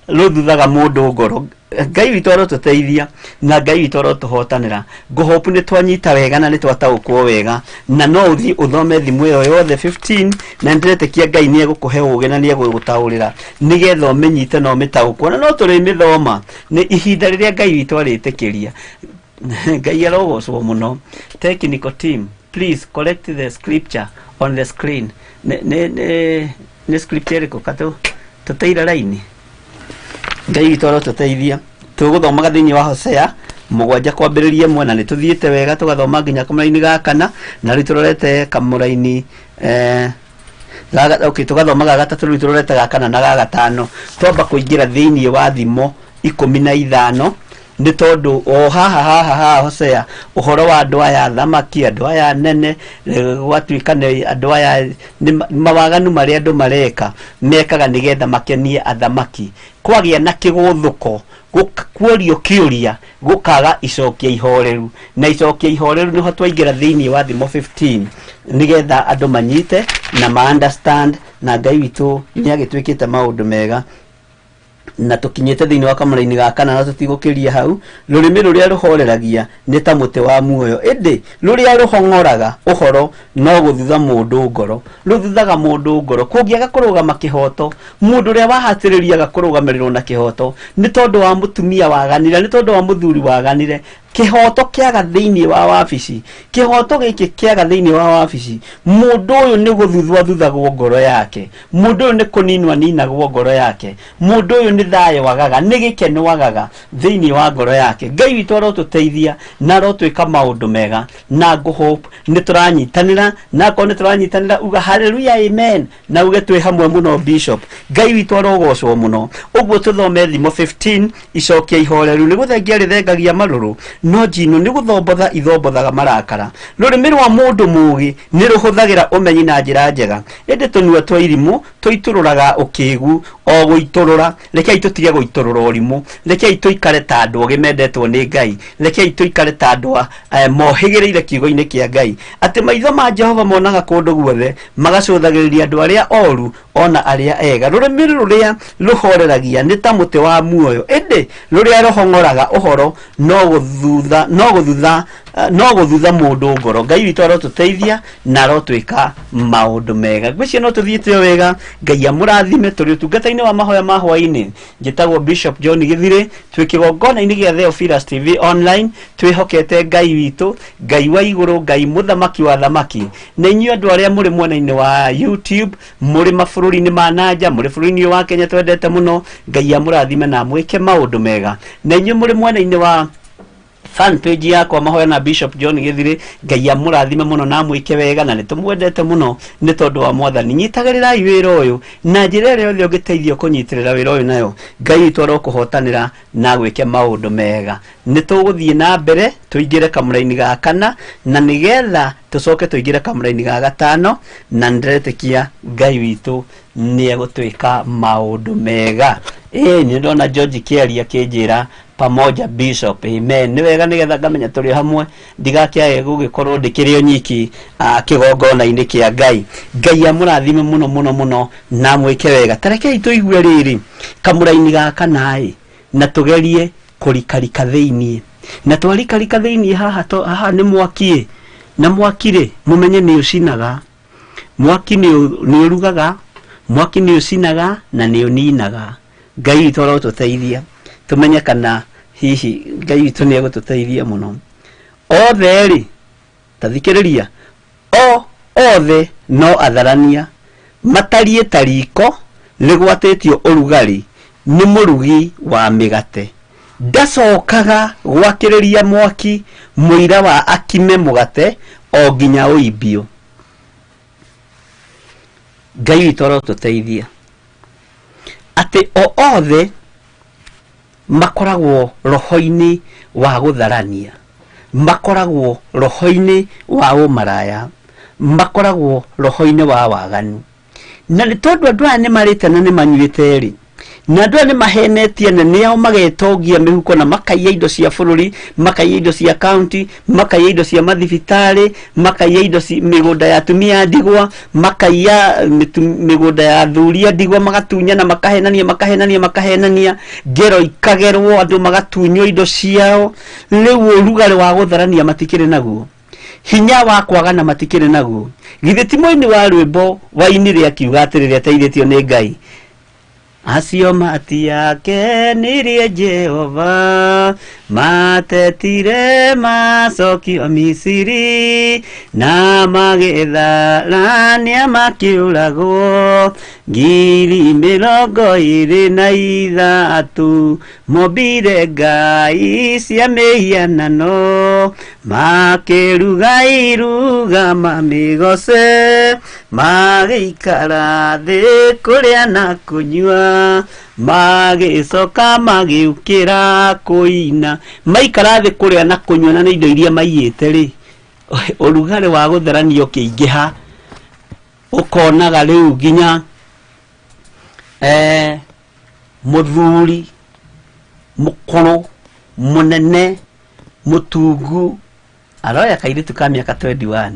Speaker 1: rũthuthaga mũndũ ngoro. Ngai witũ arotũteithia na Ngai witũ arotũhotanĩra. Ngũhopu nĩ twanyita wega na nĩ twataũkwo wega, na no ũthiĩ ũthome thimũ ĩyo yothe 15, na nĩndĩretĩkia Ngai nĩ egũkũhe ũgĩ na nĩ egũgũtaũrĩra nĩgetha ũmĩnyite na ũmĩtaũkwo. Na no tũrĩmĩthoma nĩ ihinda rĩrĩa Ngai witũ arĩtĩkĩria. Ngai arogocwo mũno. Technical team, please correct the scripture on the screen. Nĩ scripture ĩrĩkũ katũ tũteire raini? Ngai witũ arotũteithia. Tũgũthomaga thĩinĩ wa Hosea 7 kwambĩrĩria 1, na nĩ tũthiĩte wega tũgathoma nginya kamũraini ga kana, na rĩu tũrorete kamũraini, okay, tũgathoma ga gatatũ, rĩu tũrorete ga kana na ga gatano. Twamba kũingĩra thĩinĩ wa thimo 15, nĩ tondũ o haha, haha, haha Hosea ũhoro wa andũ aya thamaki, andũ aya nene, gwatuĩka nĩ andũ aya nĩ mawaganu marĩa andũ mareka, mekaga nĩgetha makenie athamaki. Kwagĩa na kĩgũthũko, kuorio kĩũria, gũkaga icokia ihoreru, na icokia ihoreru nĩho twaingĩra thĩinĩ wa thimo 15, nĩgetha andũ manyite na ma understand, na Ngai witũ nĩ agĩtwĩkĩte maũndũ mega. Na tũkinyĩte thĩinĩ wa kamũraini ga kana na tũtigũkĩria hau. Rũrĩmĩ rũrĩa rũhoreragia nĩ ta mũtĩ wa muoyo, ĩndĩ rũrĩa rũhong'oraga ũhoro no gũthutha mũndũ ngoro. Rũthuthaga mũndũ ngoro. Kũngĩaga kũrũgama kĩhoto, mũndũ ũrĩa wahatĩrĩriaga kũrũgamĩrĩrwo na kĩhoto nĩ tondũ wa mũtumia waganire, nĩ tondũ wa mũthuri waganire, kĩhoto kĩaga thĩinĩ wa wabici, kĩhoto gĩkĩ kĩaga thĩinĩ wa wabici, mũndũ ũyũ nĩ gũthuthwo athuthagwo ngoro yake, mũndũ ũyũ nĩ kũninwo aninagwo ngoro yake, mũndũ ũyũ nĩ thayũ agaga, nĩ gĩkeno agaga thĩinĩ wa ngoro yake. Ngai witũ arotũteithia na arotwĩka maũndũ mega, na ngũhope nĩ tũranyitanĩra, na akorwo nĩ tũranyitanĩra uga hallelujah amen, na uge twĩ hamwe mũno bishop. Ngai witũ arogocwo mũno. Ũguo tũthome thimo 15 icokia ihoreru. Nĩ gũthengia rĩthengagia marũrũ, no njino nĩ gũthombotha ithombothaga marakara. Rũrĩmĩ rwa mũndũ mũũgĩ nĩ rũhũthagĩra ũmenyi na njĩra njega, ĩndĩ tũnua twa irimũ tũitũrũraga ũkĩgu o gũitũrũra. Rekei tũtige gũitũrũra ũrimũ, rekei tũikare ta andũ ogĩ mendetwo nĩ Ngai, rekei tũikare ta andũ mohĩgĩrĩire kiugo-inĩ kĩa Ngai, atĩ maitho ma Jehova monaga kũndũ guothe, magacũthagĩrĩria andũ arĩa oru ona arĩa ega. Rũrĩmĩ rũrĩa rũhoreragia nĩ ta mũtĩ wa muoyo, ĩndĩ rũrĩa rũhong'oraga ũhoro no gũthutha mũndũ ngoro. Ngai witũ arotũteithia na arotwĩka maũndũ mega. Ngwĩciria no tũthiĩte o wega. Ngai amũrathime. Tũrĩ ũtungata-inĩ wa mahoya ma hwaĩ-inĩ. Njĩtagwo Bishop John Gĩthirĩ, twĩ kĩgongona-inĩ gĩa Theophilus TV online, twĩhokete Ngai witũ, Ngai wa igũrũ, Ngai mũthamaki wa thamaki. Na inyuĩ andũ arĩa mũrĩ mwena-inĩ wa YouTube, mũrĩ mabũrũri-inĩ ma nanja, mũrĩ bũrũri-inĩ wa Kenya twendete mũno, Ngai amũrathime na amwĩke maũndũ mega. Na inyuĩ mũrĩ mwena-inĩ wa fan page yakwa mahoya na Bishop John Gĩthirĩ, Ngai amũrathime mũno na amwĩke wega, na nĩtũmwendete mũno nĩ tondũ wa Mwathani. Nyitagĩrĩrai wĩra ũyũ na njĩra ĩrĩa yothe ũngĩteithio kũnyitĩrĩra wĩra ũyũ nayo. Ngai witũ arokũhotanĩra na agwĩke maũndũ mega. Nĩ tũgũthiĩ na mbere tũingĩre kamũraini ga kana, na nĩgetha tũcoke tũingĩre kamũraini ga gatano, na nĩndĩretĩkia Ngai witũ nĩ egũtwĩka maũndũ mega. Nĩ ndona George Kĩaria akĩnjĩra Pamoja Bishop, amen. Nĩ wega nĩgetha ngamenya tũrĩ hamwe, ndigakĩage gũgĩkorwo ndĩkĩrĩ o nyiki kĩgongona-inĩ kĩa Ngai. Ngai amũrathime mũno mũno mũno na mwĩke wega. Tarekei tũigue rĩrĩ kamũraini gaka naĩ na tũgerie kũrikarika thĩiniĩ, na twarikarika thĩiniĩ haha haha nĩ mwaki, na mwaki rĩ mũmenye nĩ ũcinaga, mwaki nĩ ũrugaga, mwaki nĩ ũcinaga na nĩ ũninaga. Ngai witũ arotũteithia tũmenye kana hihi Ngai witũ nĩ egũtũteithia mũno. Othe rĩ, tathikĩrĩria, o othe no atharania, matariĩ ta riko rĩgwatĩtio ũrugarĩ nĩ mũrugi wa mĩgate, ndacokaga gwakĩrĩria mwaki mũira wa akime mũgate o nginya ũimbio. Ngai witũ arotũteithia atĩ o othe makoragwo roho-inĩ wa gũtharania, makoragwo roho-inĩ wa ũmaraya, makoragwo roho-inĩ wa waganu. Na nĩ tondũ andũ aya nĩ marĩte na nĩ manyuĩte rĩ, na andũ aya nĩ mahenetie na nĩao magetongia mĩhuko na makaiya indo cia bũrũri, makaiya indo cia kaunti, makaiya indo cia mathibitarĩ, makaiya indo mĩgũnda ya atumia a ndigwa, makaiya mĩgũnda ya athuri a ndigwa, magatunyana, makahenania, makahenania, makahenania, ngero ikagerwo, andũ magatunywo indo ciao. Rĩu ũrugarĩ wa gũtharania matikĩrĩ naguo, hinya wa kwagana matikĩrĩ naguo. Githĩ ti mũini wa rwĩmbo wainire akiuga atĩrĩrĩ, ateithĩtio nĩ Ngai, acio matiakenirie Jehova, matetire macokio Misiri, na magĩtharania makĩũragwo 23,000, mombire ngai cia mĩhianano, makĩruga iruga mamĩgoce, magĩikara thĩ kũrĩa na kũnyua, magĩcoka magĩũkĩra kũina. Maikara thĩ kũrĩa na kũnyua na nĩ indo iria maiyĩte rĩ, ũrugarĩ wa gũtharania ũkĩingĩha, ũkonaga rĩu nginya mũthuri mũkũrũ mũnene mũtungu aroya kairĩtu ka mĩaka 21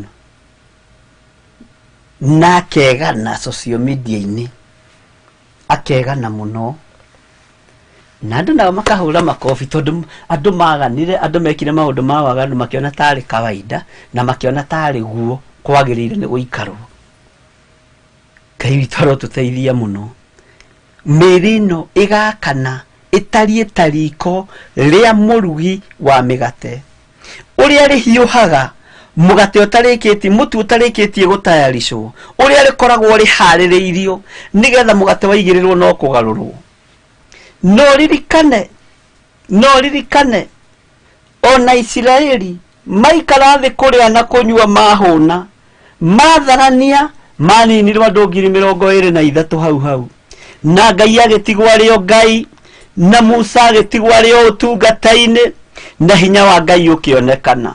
Speaker 1: na akegana social media-inĩ, akegana mũno, na andũ nao makahũra makobi tondũ andũ maganire, andũ mekire maũndũ ma waganu makĩona tarĩ kawaida na makĩona tarĩ guo kwagĩrĩire nĩ gũikarwo. Ngai witũ arotũteithia mũno. Mĩĩrĩ ĩno ĩgakana ĩtariĩ ta riko rĩa mũrugi wa mĩgate, ũrĩa rĩhiũhaga mũgate ũtarĩkĩtie, mũtu ũtarĩkĩtie gũtayaricwo, ũrĩa rĩkoragwo rĩharĩrĩirio nĩgetha mũgate waigĩrĩrwo no kũgarũrwo. No ririkane, no ririkane ona Isiraeli maikara thĩ kũrĩa na kũnyua mahũna, matharania maninirwo andũ 23,000 hau hau, na Ngai agĩtigwo arĩ o Ngai, na Musa agĩtigwo arĩ o ũtungata-inĩ, na hinya wa Ngai ũkĩonekana.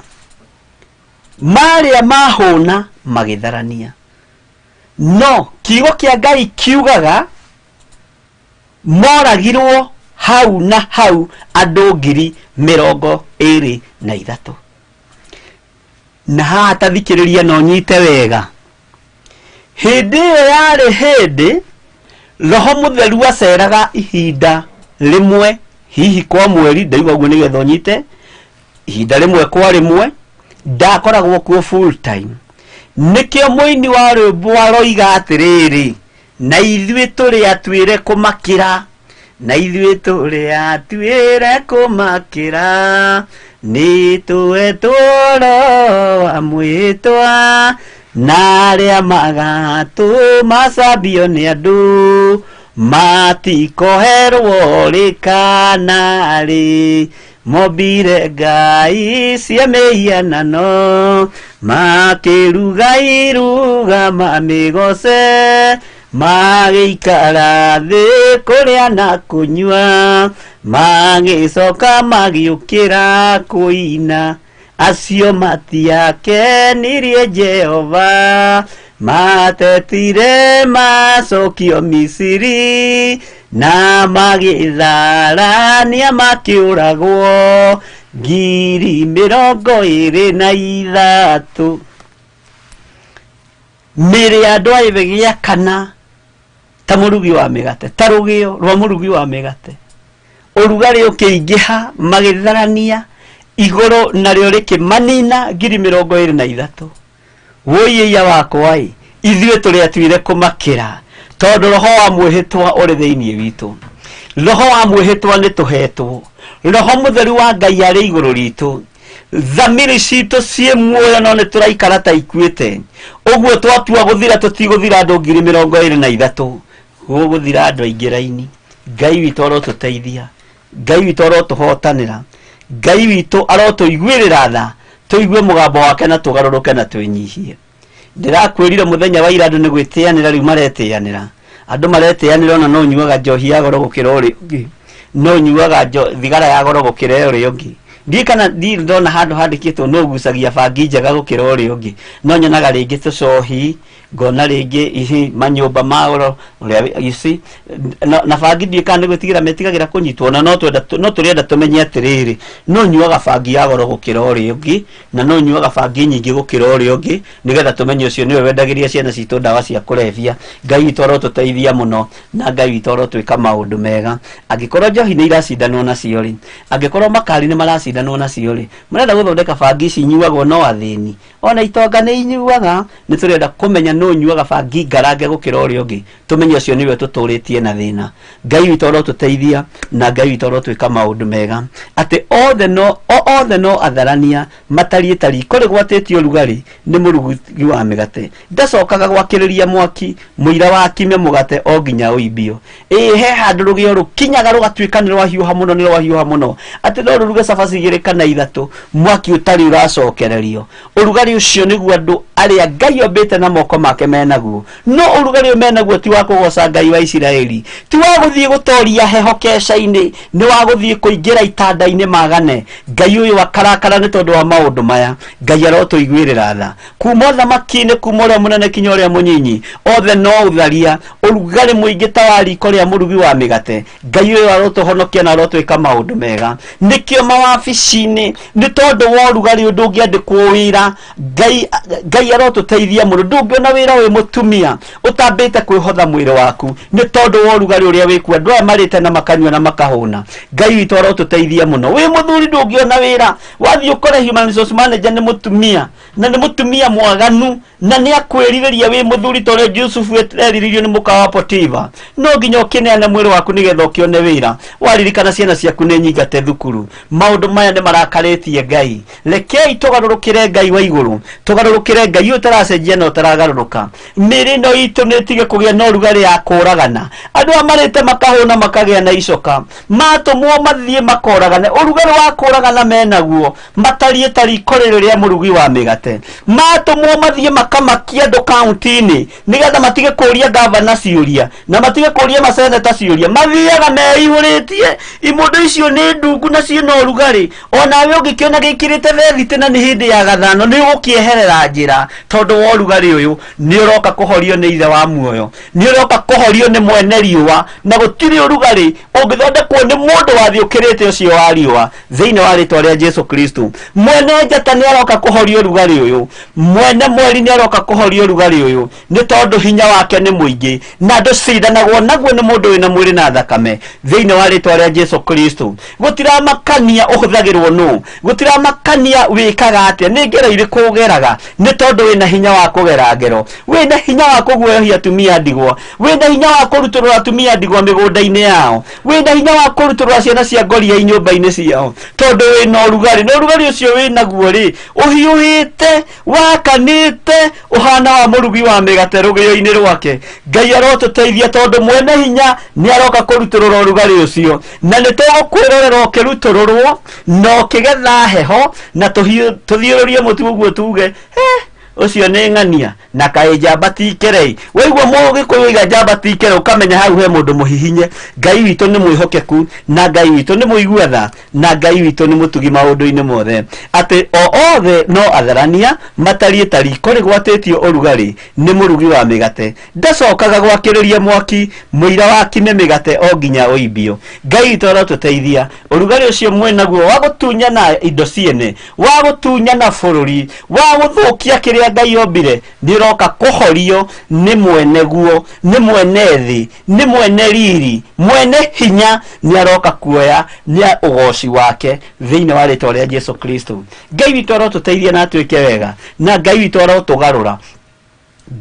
Speaker 1: Marĩa mahũna magĩtharania, no kiugo kĩa Ngai kiugaga moragirwo hau na hau andũ 23,000. Na haha tathikĩrĩria no nyite wega, hĩndĩ ĩyo yarĩ hĩndĩ Roho Mũtheru aceraga ihinda rĩmwe hihi kwa mweri, ndaigua ũguo nĩgetha ũnyite, ihinda rĩmwe kwa rĩmwe, ndakoragwo kuo full time. Nĩkĩo mũini wa rwĩmbo aroiga atĩrĩrĩ, na ithuĩ tũrĩ atuĩre kũmakĩra, na ithuĩ tũrĩ atuĩre kũmakĩra, nĩ tũetwo wa mwĩtwa, na arĩa magatũma cambio nĩ andũ, matikoherwo rĩ kana rĩ, mombire ngai cia mĩhianano, makĩruga iruga mamĩgoce, magĩikara thĩ kũrĩa na kũnyua, magĩcoka magĩũkĩra kũina. Acio matiakenirie Jehova, matetire macokio Misiri, Na magĩtharania makĩũragwo 23,000. Mĩĩrĩ ya andũ aya ĩgĩakana ta mũrugi wa mĩgate, ta rũgĩo rwa mũrugi wa mĩgate. Ũrugarĩ ũkĩingĩha, magĩtharania igũrũ narĩo rĩkĩmanina 23,000. Wũiĩia wakwa ĩ, ithuĩ tũrĩ atuire kũmakĩra, tondũ roho wa mwĩhĩtwa ũrĩ thĩinĩ witũ. Roho wa mwĩhĩtwa nĩ tũhetwo, roho mũtheru wa Ngai arĩ igũrũ ritũ. Thamiri citũ ciĩ muoyo no nĩ tũraikara ta ikuĩte. Ũguo twatua gũthira tũtigũthira andũ 23,000, gũgũthira andũ aingĩ raini. Ngai witũ arotũteithia, Ngai witũ arotũhotanĩra, Ngai witũ arotũiguĩrĩra tha, tũigue mũgambo wake na tũgarũrũke na twĩnyihie. Ndĩrakwĩrire mũthenya wa ira andũ nĩ gwĩtĩanĩra rĩu maretĩanĩra. Andũ maretĩanĩra ona no ũnyuaga njohi ya goro gũkĩra ũrĩa ũngĩ, no ũnyuaga thigara ya goro gũkĩra ũrĩa ũngĩ. Ndiũĩ kana ndirĩ ndona handũ handĩkĩtwo no ũgucagia bangi njega gũkĩra ũrĩa ũngĩ. No nyonaga rĩngĩ tũcohi, ngona rĩngĩ ici manyũmba ma goro ũrĩa ici na bangi ndiũĩ kana nĩ gwĩtigĩra metigagĩra kũnyitwo. Na no tũrenda tũmenye atĩrĩrĩ, no ũnyuaga bangi ya goro gũkĩra ũrĩa ũngĩ, na no ũnyuaga bangi nyingĩ gũkĩra ũrĩa ũngĩ, nĩgetha tũmenye ũcio nĩwe wendagĩria ciana citũ ndawa cia kũrebia. Ngai witũ arotũteithia mũno, na Ngai witũ arotwĩka maũndũ mega. Angĩkorwo njohi nĩ iracindanwo nacio rĩ, angĩkorwo makari nĩ maracindanwo nacio rĩ, mũrenda gũthondeka bangi ici inyuagwo no athĩni, ona itonga nĩ inyuaga. Nĩ tũrenda kũmenya nũ ũnyuaga bangi ngarange gũkĩra ũrĩa ũngĩ, tũmenye ũcio nĩwe tũtũrĩtie na thĩna. Ngai witũ arotũteithia, na Ngai witũ arotwĩka maũndũ mega, atĩ othe no atharania matariĩ ta riko rĩgwatĩtio ũrugarĩ nĩ mũrugi wa mĩgate. Ndacokaga gwakĩrĩria mwaki, mũira wa kime mũgate o nginya ũimbio. Ĩĩ, he handũ rũgĩo rũkinyaga rũgatuĩka nĩ rwahiũha mũno, nĩ rwahiũha mũno, atĩ no rũruge cabaci 2 kana 3, mwaki ũtarĩ ũracokererio. Ũrugarĩ ũcio nĩguo andũ arĩa Ngai ombĩte na moko make menaguo. No ũrugarĩ ũyũ menaguo ti wa kũgoca Ngai wa Isiraeli, ti wa gũthiĩ gũtoria heho keca-inĩ, nĩ wa gũthiĩ kũingĩra itanda-inĩ magane. Ngai ũyũ akarakara nĩ tondũ wa maũndũ maya. Ngai arotũiguĩrĩra tha. Kuma ũthamaki-inĩ, kuma ũrĩa mũnene kinya ũrĩa mũnyinyi, othe no ũtharia, ũrugarĩ mũingĩ ta wa riko rĩa mũrugi wa mĩgate. Ngai ũyũ arotũhonokia na arotwĩka maũndũ mega. Nĩkĩo mawabici-inĩ, nĩ tondũ wa ũrugarĩ ũndũ ũngĩandĩkwo wĩra. Ngai arotũteithia mũno. Ndũngĩona wĩra wĩ mũtumia ũtambĩte kwĩhotha mwĩrĩ waku, nĩ tondũ wa ũrugarĩ ũrĩa wĩkuo. Andũ aya marĩte na makanyua na makahũna. Ngai witũ arotũteithia mũno. Wĩ mũthuri ndũngĩona wĩra, wathiĩ ũkore human resource manager nĩ mũtumia, na nĩ mũtumia mwaganu, na nĩ akwĩrirĩria wĩ mũthuri ta ũrĩa Jusufu erirĩirio nĩ mũka wa Potifa. No nginya ũkĩneane mwĩrĩ waku nĩgetha ũkĩone wĩra. Waririkana ciana ciaku nĩ nyingate thukuru. Maũndũ maya nĩ marakarĩtie Ngai. Rekei tũgarũrũkĩre Ngai wa igũrũ, tũgarũrũkĩre Ngai ũtaracenjia na ũtaragarũrũka. Mĩĩrĩ ĩno itũ nĩ ĩtige kũgĩa na ũrugarĩ ya kũragana. Andũ aya marĩte makahũna makagĩa na icoka, matũmwo mathiĩ makoragane. Ũrugarĩ wa kũragana menaguo matariĩ ta riko rĩrĩ rĩa mũrugi wa mĩgate. Matũmwo mathiĩ makamakia andũ kaunti-inĩ nĩgetha matige kũria gavana ciũria na matige kũria maseneta ciũria. Mathiaga meihũrĩtie imũndũ icio nĩ ndungu na ciĩna ũrugarĩ. Onawe ũngĩkĩona gĩkĩrĩte bethitĩ na nĩ hĩndĩ ya gathano, nĩ ũgũkĩeherera njĩra, tondũ wa ũrugarĩ ũyũ nĩ ũroka kũhorio nĩ ithe wa muoyo, nĩ ũroka kũhorio nĩ mwene riũa, na gũtirĩ ũrugarĩ ũngĩthondekwo nĩ mũndũ wathiĩ ũkĩrĩte ũcio wa riũa. Thĩinĩ wa rĩtwa rĩa Jesu Kristo, mwene njata nĩ aroka kũhoria ũrugarĩ ũyũ, mwene mweri nĩ aroka kũhoria ũrugarĩ ũyũ, nĩ tondũ hinya wake nĩ mũingĩ na ndũcindanagwo naguo nĩ mũndũ wĩna mwĩrĩ na thakame. Thĩinĩ wa rĩtwa rĩa Jesu Kristo, gũtiramakania ũhũthagĩrwo nũ, gũtiramakania wĩkaga atĩa, nĩ ngero irĩkũ ũgeraga, nĩ tondũ wĩna hinya wa kũgera ngero, wĩna hinya wa kũguoyohia atumia ndigwa, wĩna hinya wa kũrutũrũra atumia ndigwa mĩgũnda-inĩ yao, wĩna hinya wa kũrutũrũra ciana cia ngoria nyũmba-inĩ ciao, tondũ wĩna ũrugarĩ, na ũrugarĩ ũcio wĩnaguo rĩ, ũhiũhĩte, wakanĩte, ũhana wa mũrugi wa mĩgate rũgĩo-inĩ rwake. Ngai arotũteithia, tondũ mwene hinya nĩ aroka kũrutũrũra ũrugarĩ ũcio, na nĩ tũgũkwĩrorera ũkĩrutũrũrwo na ũkĩgetha heho, na tũthiũrũrie mũtu ũguo tuge, he, Ũcio nĩ ng'ania na kaĩ njamba ti kerei. Waigua Mũgĩkũyũ iga njamba ti kerei, ũkamenya hau he mũndũ mũhihinye. Ngai witũ nĩ mwĩhokeku, na Ngai witũ nĩ mũigua tha, na Ngai witũ nĩ mũtugi maũndũ-inĩ mothe. Atĩ o othe no atharania, matariĩ ta riko rĩgwatĩtio ũrugarĩ nĩ mũrugi wa mĩgate. Ndacokaga gwakĩrĩria mwaki, mũira wa kime mĩgate o nginya ũimbio. Ngai witũ arotũteithia. Ũrugarĩ ũcio mwĩnaguo wa gũtunyana indo ciene, wa gũtunyana bũrũri, wa gũthũkia kĩrĩa Ngai ombire, nĩ ũroka kũhorio nĩ mwene guo, nĩ mwene thĩ, nĩ mwene riri, mwene hinya, nĩ aroka kuoya nĩ ũgoci wake thĩinĩ wa rĩtwa rĩa Jesu Kristo. Ngai witũ arotũteithia na atuĩke wega, na Ngai witũ arotũgarũra.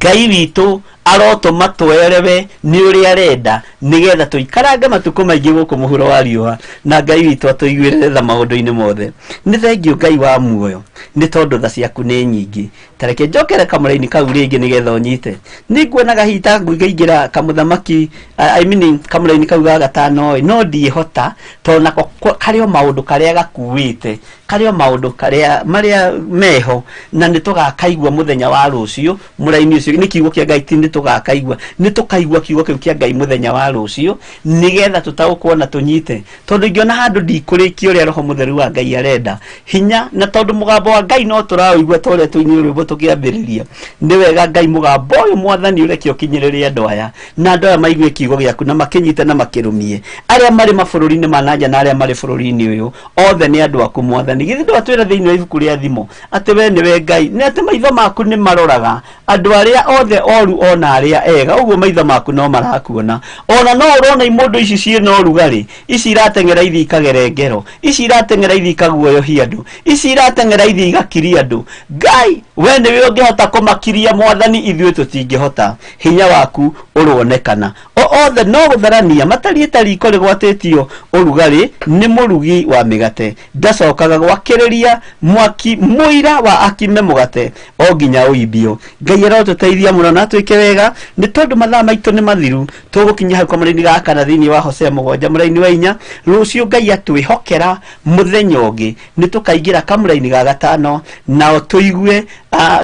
Speaker 1: Ngai witũ arotũma twerewe nĩ ũrĩa arenda, nĩgetha tũikarange matukũ maingĩ gũkũ mũhuro wa riũa, na Ngai witũ atũiguĩre tha maũndũ-inĩ mothe. Nĩ thengiũ Ngai wa muoyo, nĩ tondũ tha ciaku nĩ nyingĩ. Ta reke njokere kamũraini kau rĩngĩ nĩgetha ũnyite. Nĩ nguonaga hihi ta ngũingĩra kamũthamaki, I mean kamũraini kau ga gatano ĩ, no ndiĩhota, tondũ nako karĩ o maũndũ karĩa gakuĩte, karĩ o maũndũ karĩa marĩa meho, na nĩ tũgakaigua mũthenya wa rũciũ. Mũraini ũcio nĩ kiugo kĩa Ngai, ti nĩ tũgakaigua, nĩ tũkaigua kiugo kĩu kĩa Ngai mũthenya wa rũciũ, nĩgetha tũtaũkwo na tũnyite. Tondũ ingĩona handũ ndikũrĩkia ũrĩa Roho Mũtheru wa Ngai arenda hinya, na tondũ mũgambo wa Ngai no tũraũigua ta ũrĩa tũinire rwĩmbo tũkĩambĩrĩria, nĩ wega Ngai mũgambo ũyũ Mwathani ũreke ũkinyĩrĩre andũ aya, na andũ aya maigue kiugo gĩaku na makĩnyite na makĩrũmie. Arĩa marĩ mabũrũri-inĩ ma nanja na arĩa marĩ bũrũri-inĩ ũyũ othe nĩ andũ aku Mwathani. Githĩ ndwatwĩra thĩinĩ wa ibuku rĩa Thimo atĩ we nĩwe Ngai, nĩ atĩ maitho maku nĩ maroraga andũ arĩa othe oru ona arĩa ega, ũguo maitho maku no marakuona. Ona no ũrona imũndũ ici ciĩna ũrugarĩ, ici irateng'era ithiĩ ikagere ngero, ici irateng'era ithiĩ ikaguoyohia andũ, ici irateng'era ithiĩ igakiria andũ. Ngai, we nĩwe ũngĩhota kũmakiria Mwathani, ithuĩ tũtingĩhota. Hinya waku ũronekana. O othe no gũtharania matariĩ ta riko rĩgwatĩtio ũrugarĩ nĩ mũrugi wa mĩgate. Ndacokaga gwakĩrĩria mwaki mũira wa akime mũgate o nginya ũimbio. Ngai arotũteithia mũno na atwĩke wega, nĩ tondũ mathaa maitũ nĩ mathiru. Tũgũkinya hau kamũraini ga kana thĩinĩ wa Hosea 7 mũraini wa 4. Rũciũ Ngai atwĩhokera mũthenya ũngĩ, nĩ tũkaingĩra kamũraini ga gatano, nao tũigue,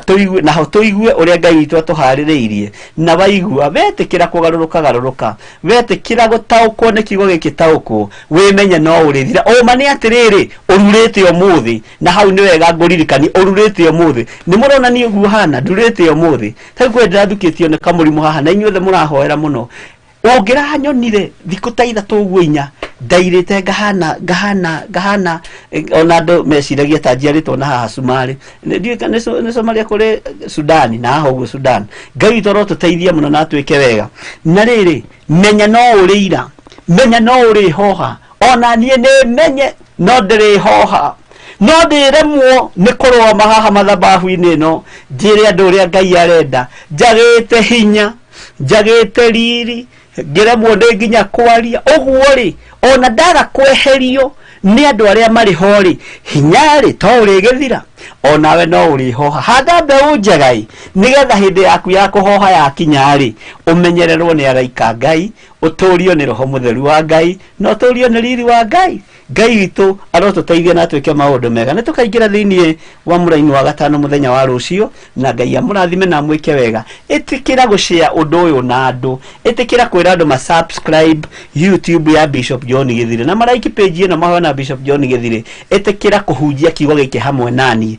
Speaker 1: tũigue, naho tũigue ũrĩa Ngai witũ atũharĩrĩirie. Na waigua wetĩkĩra kũgarũrũka garũrũka, wetĩkĩra gũtaũkwo nĩ kiugo gĩkĩ taũkwo, wĩmenye no ũrĩthira. Ũma nĩ atĩrĩrĩ, ũrurĩte ũmũthĩ, na hau nĩ wega ngũririkanie, ũrurĩte ũmũthĩ. Nĩ mũrona niĩ ũguo hana, ndurĩte ũmũthĩ. Ta rĩu kwĩ ndĩrathukĩtio nĩ kamũrimũ haha, na inyuothe mũrahoera mũno. Ũngĩranyonire thikũ ta ithatũ ũguo inya, ndairĩte ngahana, ngahana, ngahana, ona andũ meciragia ta njiarĩtwo na haha Cumarĩ. Ndiũĩ kana nĩ Somalia kũrĩ Sudani, na haha ũguo Sudan. Ngai witũ arotũteithia mũno na atwĩke wega. Na rĩrĩ, menya no ũrĩira, menya no ũrĩhoha, ona niĩ nĩ menye no ndĩrĩhoha, no ndĩremwo nĩ kũrũgama haha mathabahu-inĩ ĩno njĩre andũ ũrĩa Ngai arenda. Njagĩte hinya, njagĩte riri, ngĩremwo nĩ nginya kwaria. Ũguo rĩ, ona ndaga kweherio nĩ andũ arĩa marĩ ho rĩ, hinya rĩ to ũrĩgĩthira, onawe no ũrĩhoha. Handa mbeũ njega ĩ, nĩgetha hĩndĩ yaku ya kũhoha yakinya rĩ, ũmenyererwo nĩ araika Ngai, ũtũrio nĩ Roho Mũtheru wa Ngai, na ũtũrio nĩ riri wa Ngai. Ngai witũ arotũteithia na atwĩke maũndũ mega. Nĩ tũkaingĩra thĩinĩ wa mũraini wa gatano mũthenya wa rũciũ, na Ngai amũrathime na amwĩke wega. Ĩtĩkĩra gũshare ũndũ ũyũ na andũ, ĩtĩkĩra kwĩra andũ ma subscribe YouTube ya Bishop John Gĩthire, na maraiki page ĩno mahoya na Bishop John Gĩthire. Ĩtĩkĩra kũhunjia kiugo gĩkĩ hamwe nani,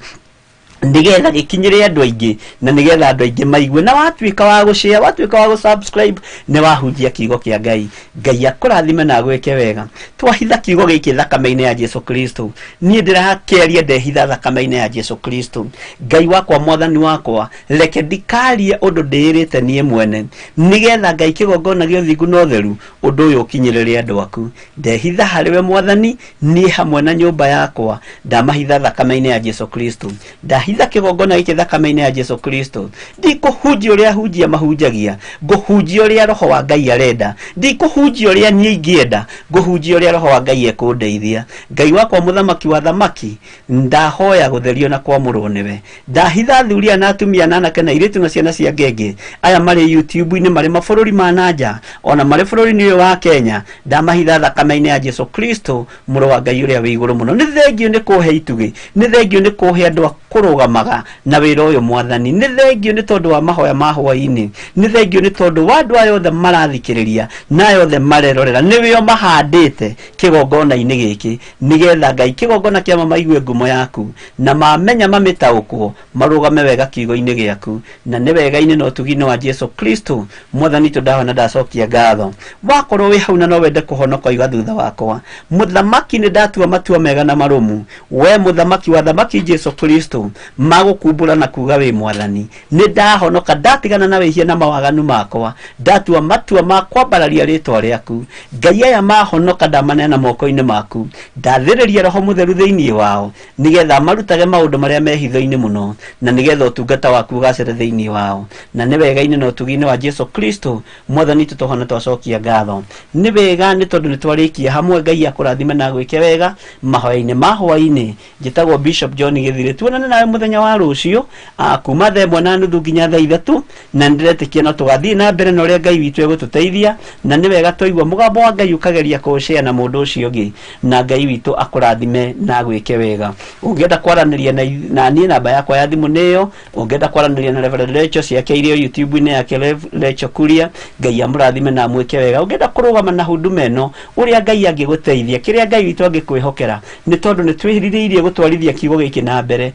Speaker 1: nĩgetha gĩkinyĩre andũ aingĩ, na nĩgetha andũ aingĩ maigue. Na watuĩka wa gũshare, watuĩka wa gũsubscribe, nĩ wahunjia kiugo kĩa Ngai. Ngai akũrathime na agwĩke wega. Twahitha kiugo gĩkĩ thakame-inĩ ya Jesu Kristo. Niĩ ndĩrakĩaria ndehitha thakame-inĩ ya Jesu Kristo. Ngai wakwa, Mwathani wakwa, reke ndikarie ũndũ ndĩĩrĩte niĩ mwene, nĩgetha Ngai kĩgongona gĩa ũthingu na ũtheru ũndũ ũyũ ũkinyĩrĩre andũ aku. Ndehitha harĩ we Mwathani, niĩ hamwe na nyũmba yakwa, ndamahitha thakame-inĩ ya Jesu Kristo. Ndahitha kĩgongona gĩkĩ thakame-inĩ ya Jesu Kristo. Ndikũhunjia ũrĩa ahunjia mahunjagia, ngũhunjia ũrĩa Roho wa Ngai arenda. Ndikũhunjia ũrĩa niĩ ingĩenda, ngũhunjia ũrĩa Roho wa Ngai ekũndeithia. Ngai wakwa, mũthamaki wa thamaki, ndahoya gũtherio na kwamũrwo nĩwe. Ndahitha athuri aya na atumia na anake na airĩtu na ciana cia ngenge aya marĩ YouTube-inĩ, marĩ mabũrũri ma nanja, ona marĩ bũrũri-inĩ ũyũ wa Kenya, ndamahitha thakame-inĩ ya Jesu Kristo, mũrũ wa Ngai ũrĩa wĩ igũrũ mũno. Nĩ thengiũ nĩ kũhe itugĩ, nĩ thengiũ nĩ kũhe andũ a kũrũgama. marũgamaga na wĩra ũyũ mwathani. Nĩ thengio nĩ tondũ wa mahoya ma hwaĩ-inĩ, nĩ thengio nĩ tondũ wa andũ aya othe marathikĩrĩria na aya othe marerorera, nĩwe mahandĩte kĩgongona-inĩ gĩkĩ nĩgetha Ngai kĩgongona kĩa ma maigue ngumo yaku na mamenya mamĩtaũkwo marũgame wega kiugo-inĩ gĩaku, na nĩ wega-inĩ na ũtugi-inĩ wa Jesu Kristo mwathani witũ ndahona ndacokia ngatho. Wakorwo wĩ hau na no wende kũhonoka iga thutha wakwa, mũthamaki nĩ ndatua matua mega na marũmu, we mũthamaki wa thamaki Jesu Kristo magũkumbũra na kuga wĩ mwathani, nĩ ndahonoka ndatigana na wĩhia na mawaganu makwa, ndatua matua ma kwambararia rĩtwa rĩaku. Ngai aya mahonoka ndamaneana moko-inĩ maku, ndathĩrĩria roho mũtheru thĩinĩ wao nĩgetha marutage maũndũ marĩa me hitho-inĩ mũno, na nĩgetha ũtungata waku ũgacĩre thĩinĩ wao, na nĩ wega-inĩ na ũtugi-inĩ wa Jesu Kristo mwathani witũ tũhona twacokia ngatho. Nĩ wega nĩ tondũ nĩ twarĩkia hamwe. Ngai akũrathime na gwĩke wega mahoya-inĩ ma hwaĩ-inĩ. Njĩtagwo Bishop John Gĩthire, tuonane nawe mũthenya wa rũciũ kuma 1:30 nginya 3:00, na nĩndĩretĩkia no tũgathiĩ na mbere na ũrĩa Ngai witũ egũtũteithia, na nĩ wega twaigua mũgambo wa Ngai ũkageria kũũshare na mũndũ ũcio ũngĩ, na Ngai witũ akũrathime na gwĩke wega. Ũngĩenda kwaranĩria na niĩ, namba yakwa ya thimũ nĩyo. Ũngĩenda kwaranĩria na Reverend Rachel ciake irio YouTube-inĩ yake Rachel Kuria, Ngai amũrathime na amwĩke wega. Ũngĩenda kũrũgama na huduma ĩno, ũrĩa Ngai angĩgũteithia, kĩrĩa Ngai witũ angĩkwĩhokera, nĩ tondũ nĩ twĩrirĩirie gũtwarithia kiugo gĩkĩ na mbere,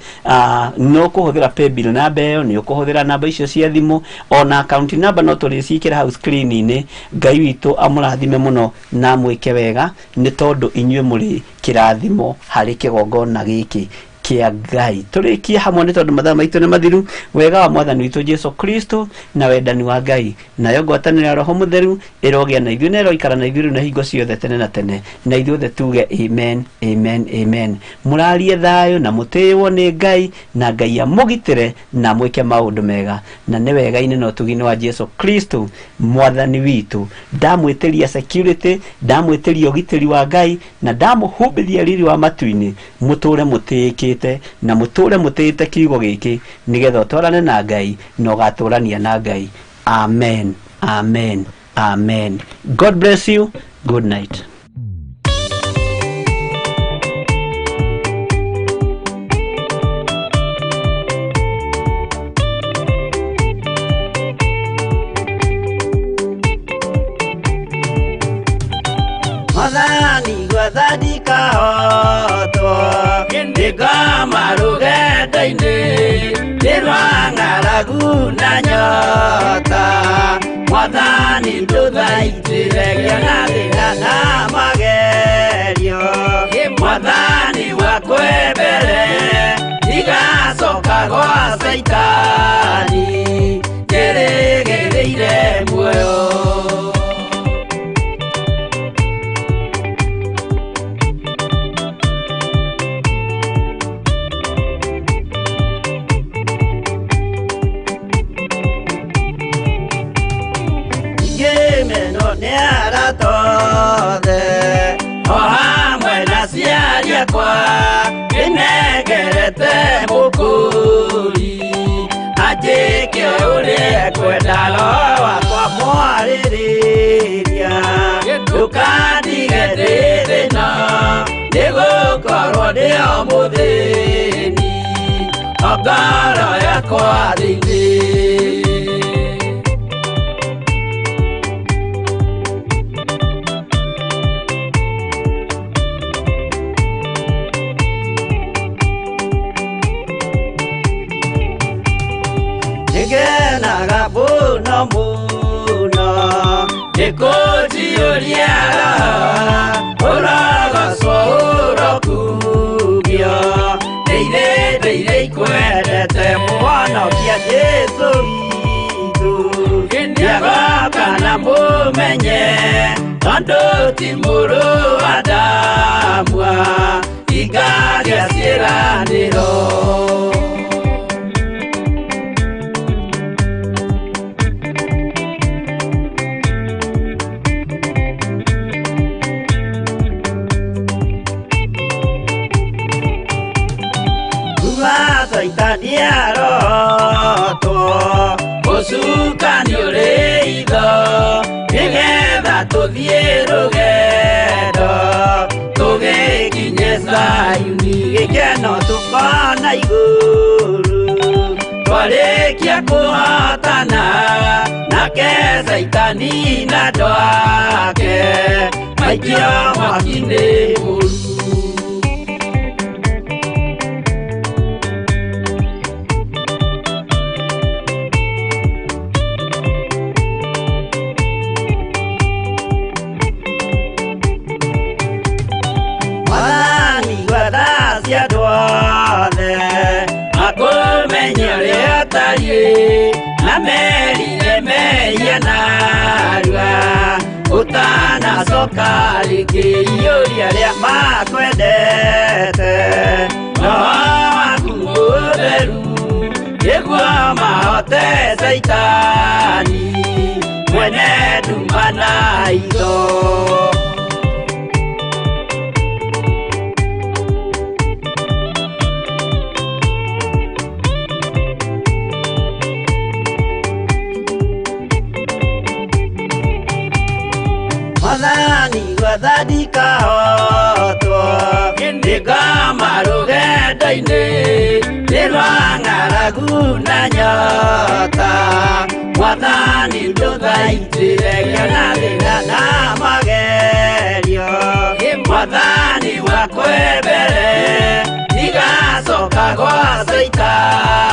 Speaker 1: no kũhũthĩra paybill namba ĩyo, nĩ ũkũhũthĩra namba icio cia thimũ, ona account number no tũrĩciĩkĩra hau screen-inĩ. Ngai witũ amũrathime mũno na amwĩke wega, nĩ tondũ inyuĩ mũrĩ kĩrathimo harĩ kĩgongona gĩkĩ kĩa Ngai. Tũrĩkie hamwe nĩ tondũ mathaa maitũ nĩ mathiru. Wega wa mwathani witũ Jesu Kristo na wendani wa Ngai nayo ngwatanĩro ya Roho Mũtheru ĩrogĩa na ithuĩ na ĩroikara na ithuĩ rĩu na hingo ciothe tene na tene, na ithuothe tuge amen, amen, amen. Mũrarie thayũ na mũtĩĩwo nĩ Ngai, na Ngai amũgitĩre na mwĩke maũndũ mega, na nĩ wega-inĩ na ũtugi-inĩ wa Jesu Kristo mwathani witũ. Ndamwĩtĩria security, ndamwĩtĩria ũgitĩri wa Ngai, na ndamũhumbĩria riri wa matu-inĩ, mũtũre mũtĩĩkĩte na mũtũre mũtĩĩte kiugo gĩkĩ, nĩgetha ũtwarane na Ngai na ũgatũrania na Ngai. Amen, amen, amen. God bless you. Good night.
Speaker 2: Mwathani gwathandika hotwo ndĩngoma rũgendo-inĩ nĩ rwa ng'aragu na nyota, Mwathani ndũthaitĩre ngĩona thĩna na magerio, Mwathani wakwembere ndigacoka gwa Caitani njĩrĩgĩrĩire muoyo. Ngĩmenwo nĩ arata othe o hamwe na aciari akwa, ndĩnengerete mũkũri anjĩke ũrĩa ekwenda, roho wakwa mwarĩrĩria ndũkandige ndĩ thĩna, nĩgũkorwo ndĩ o mũthĩni o ngoro yakwa thĩinĩ. Nĩngenaga mũno mũno nĩkũnjiyũria roho, ũrogocwo ũrokumio, ndĩire ndĩire ikwendete mũhonokia Jesũ witũ, nĩagoka na mũmenye tondũ ti mũrũ wa Adamu ingagĩa ciĩranĩro. Caitani arotwo ũcukani ũrĩ itho, nĩgetha tũthiĩ rũgendo tũgĩkinye Zayuni, gĩkeno tũkona igũrũ. Twarĩkia kũhotana nake Caitani na andũ ake maikio mwaki-inĩ mũru. Mwathani gwetha cia andũ othe makũmenye ũrĩa ũtariĩ na merire mehia narua ũtanacoka rĩngĩ iyũria arĩa makwendete roho waku mũtheru nĩguo mahote Caitani mwene nduma na itho. Mwathani gwetha ndikahotwo nĩngoma rũgendo-inĩ nĩ rwa ng'aragu na nyota Mwathani ndũthaitĩre ngĩona thĩna na magerio Mwathani wakwe mbere ndigacoka gwa Caitani.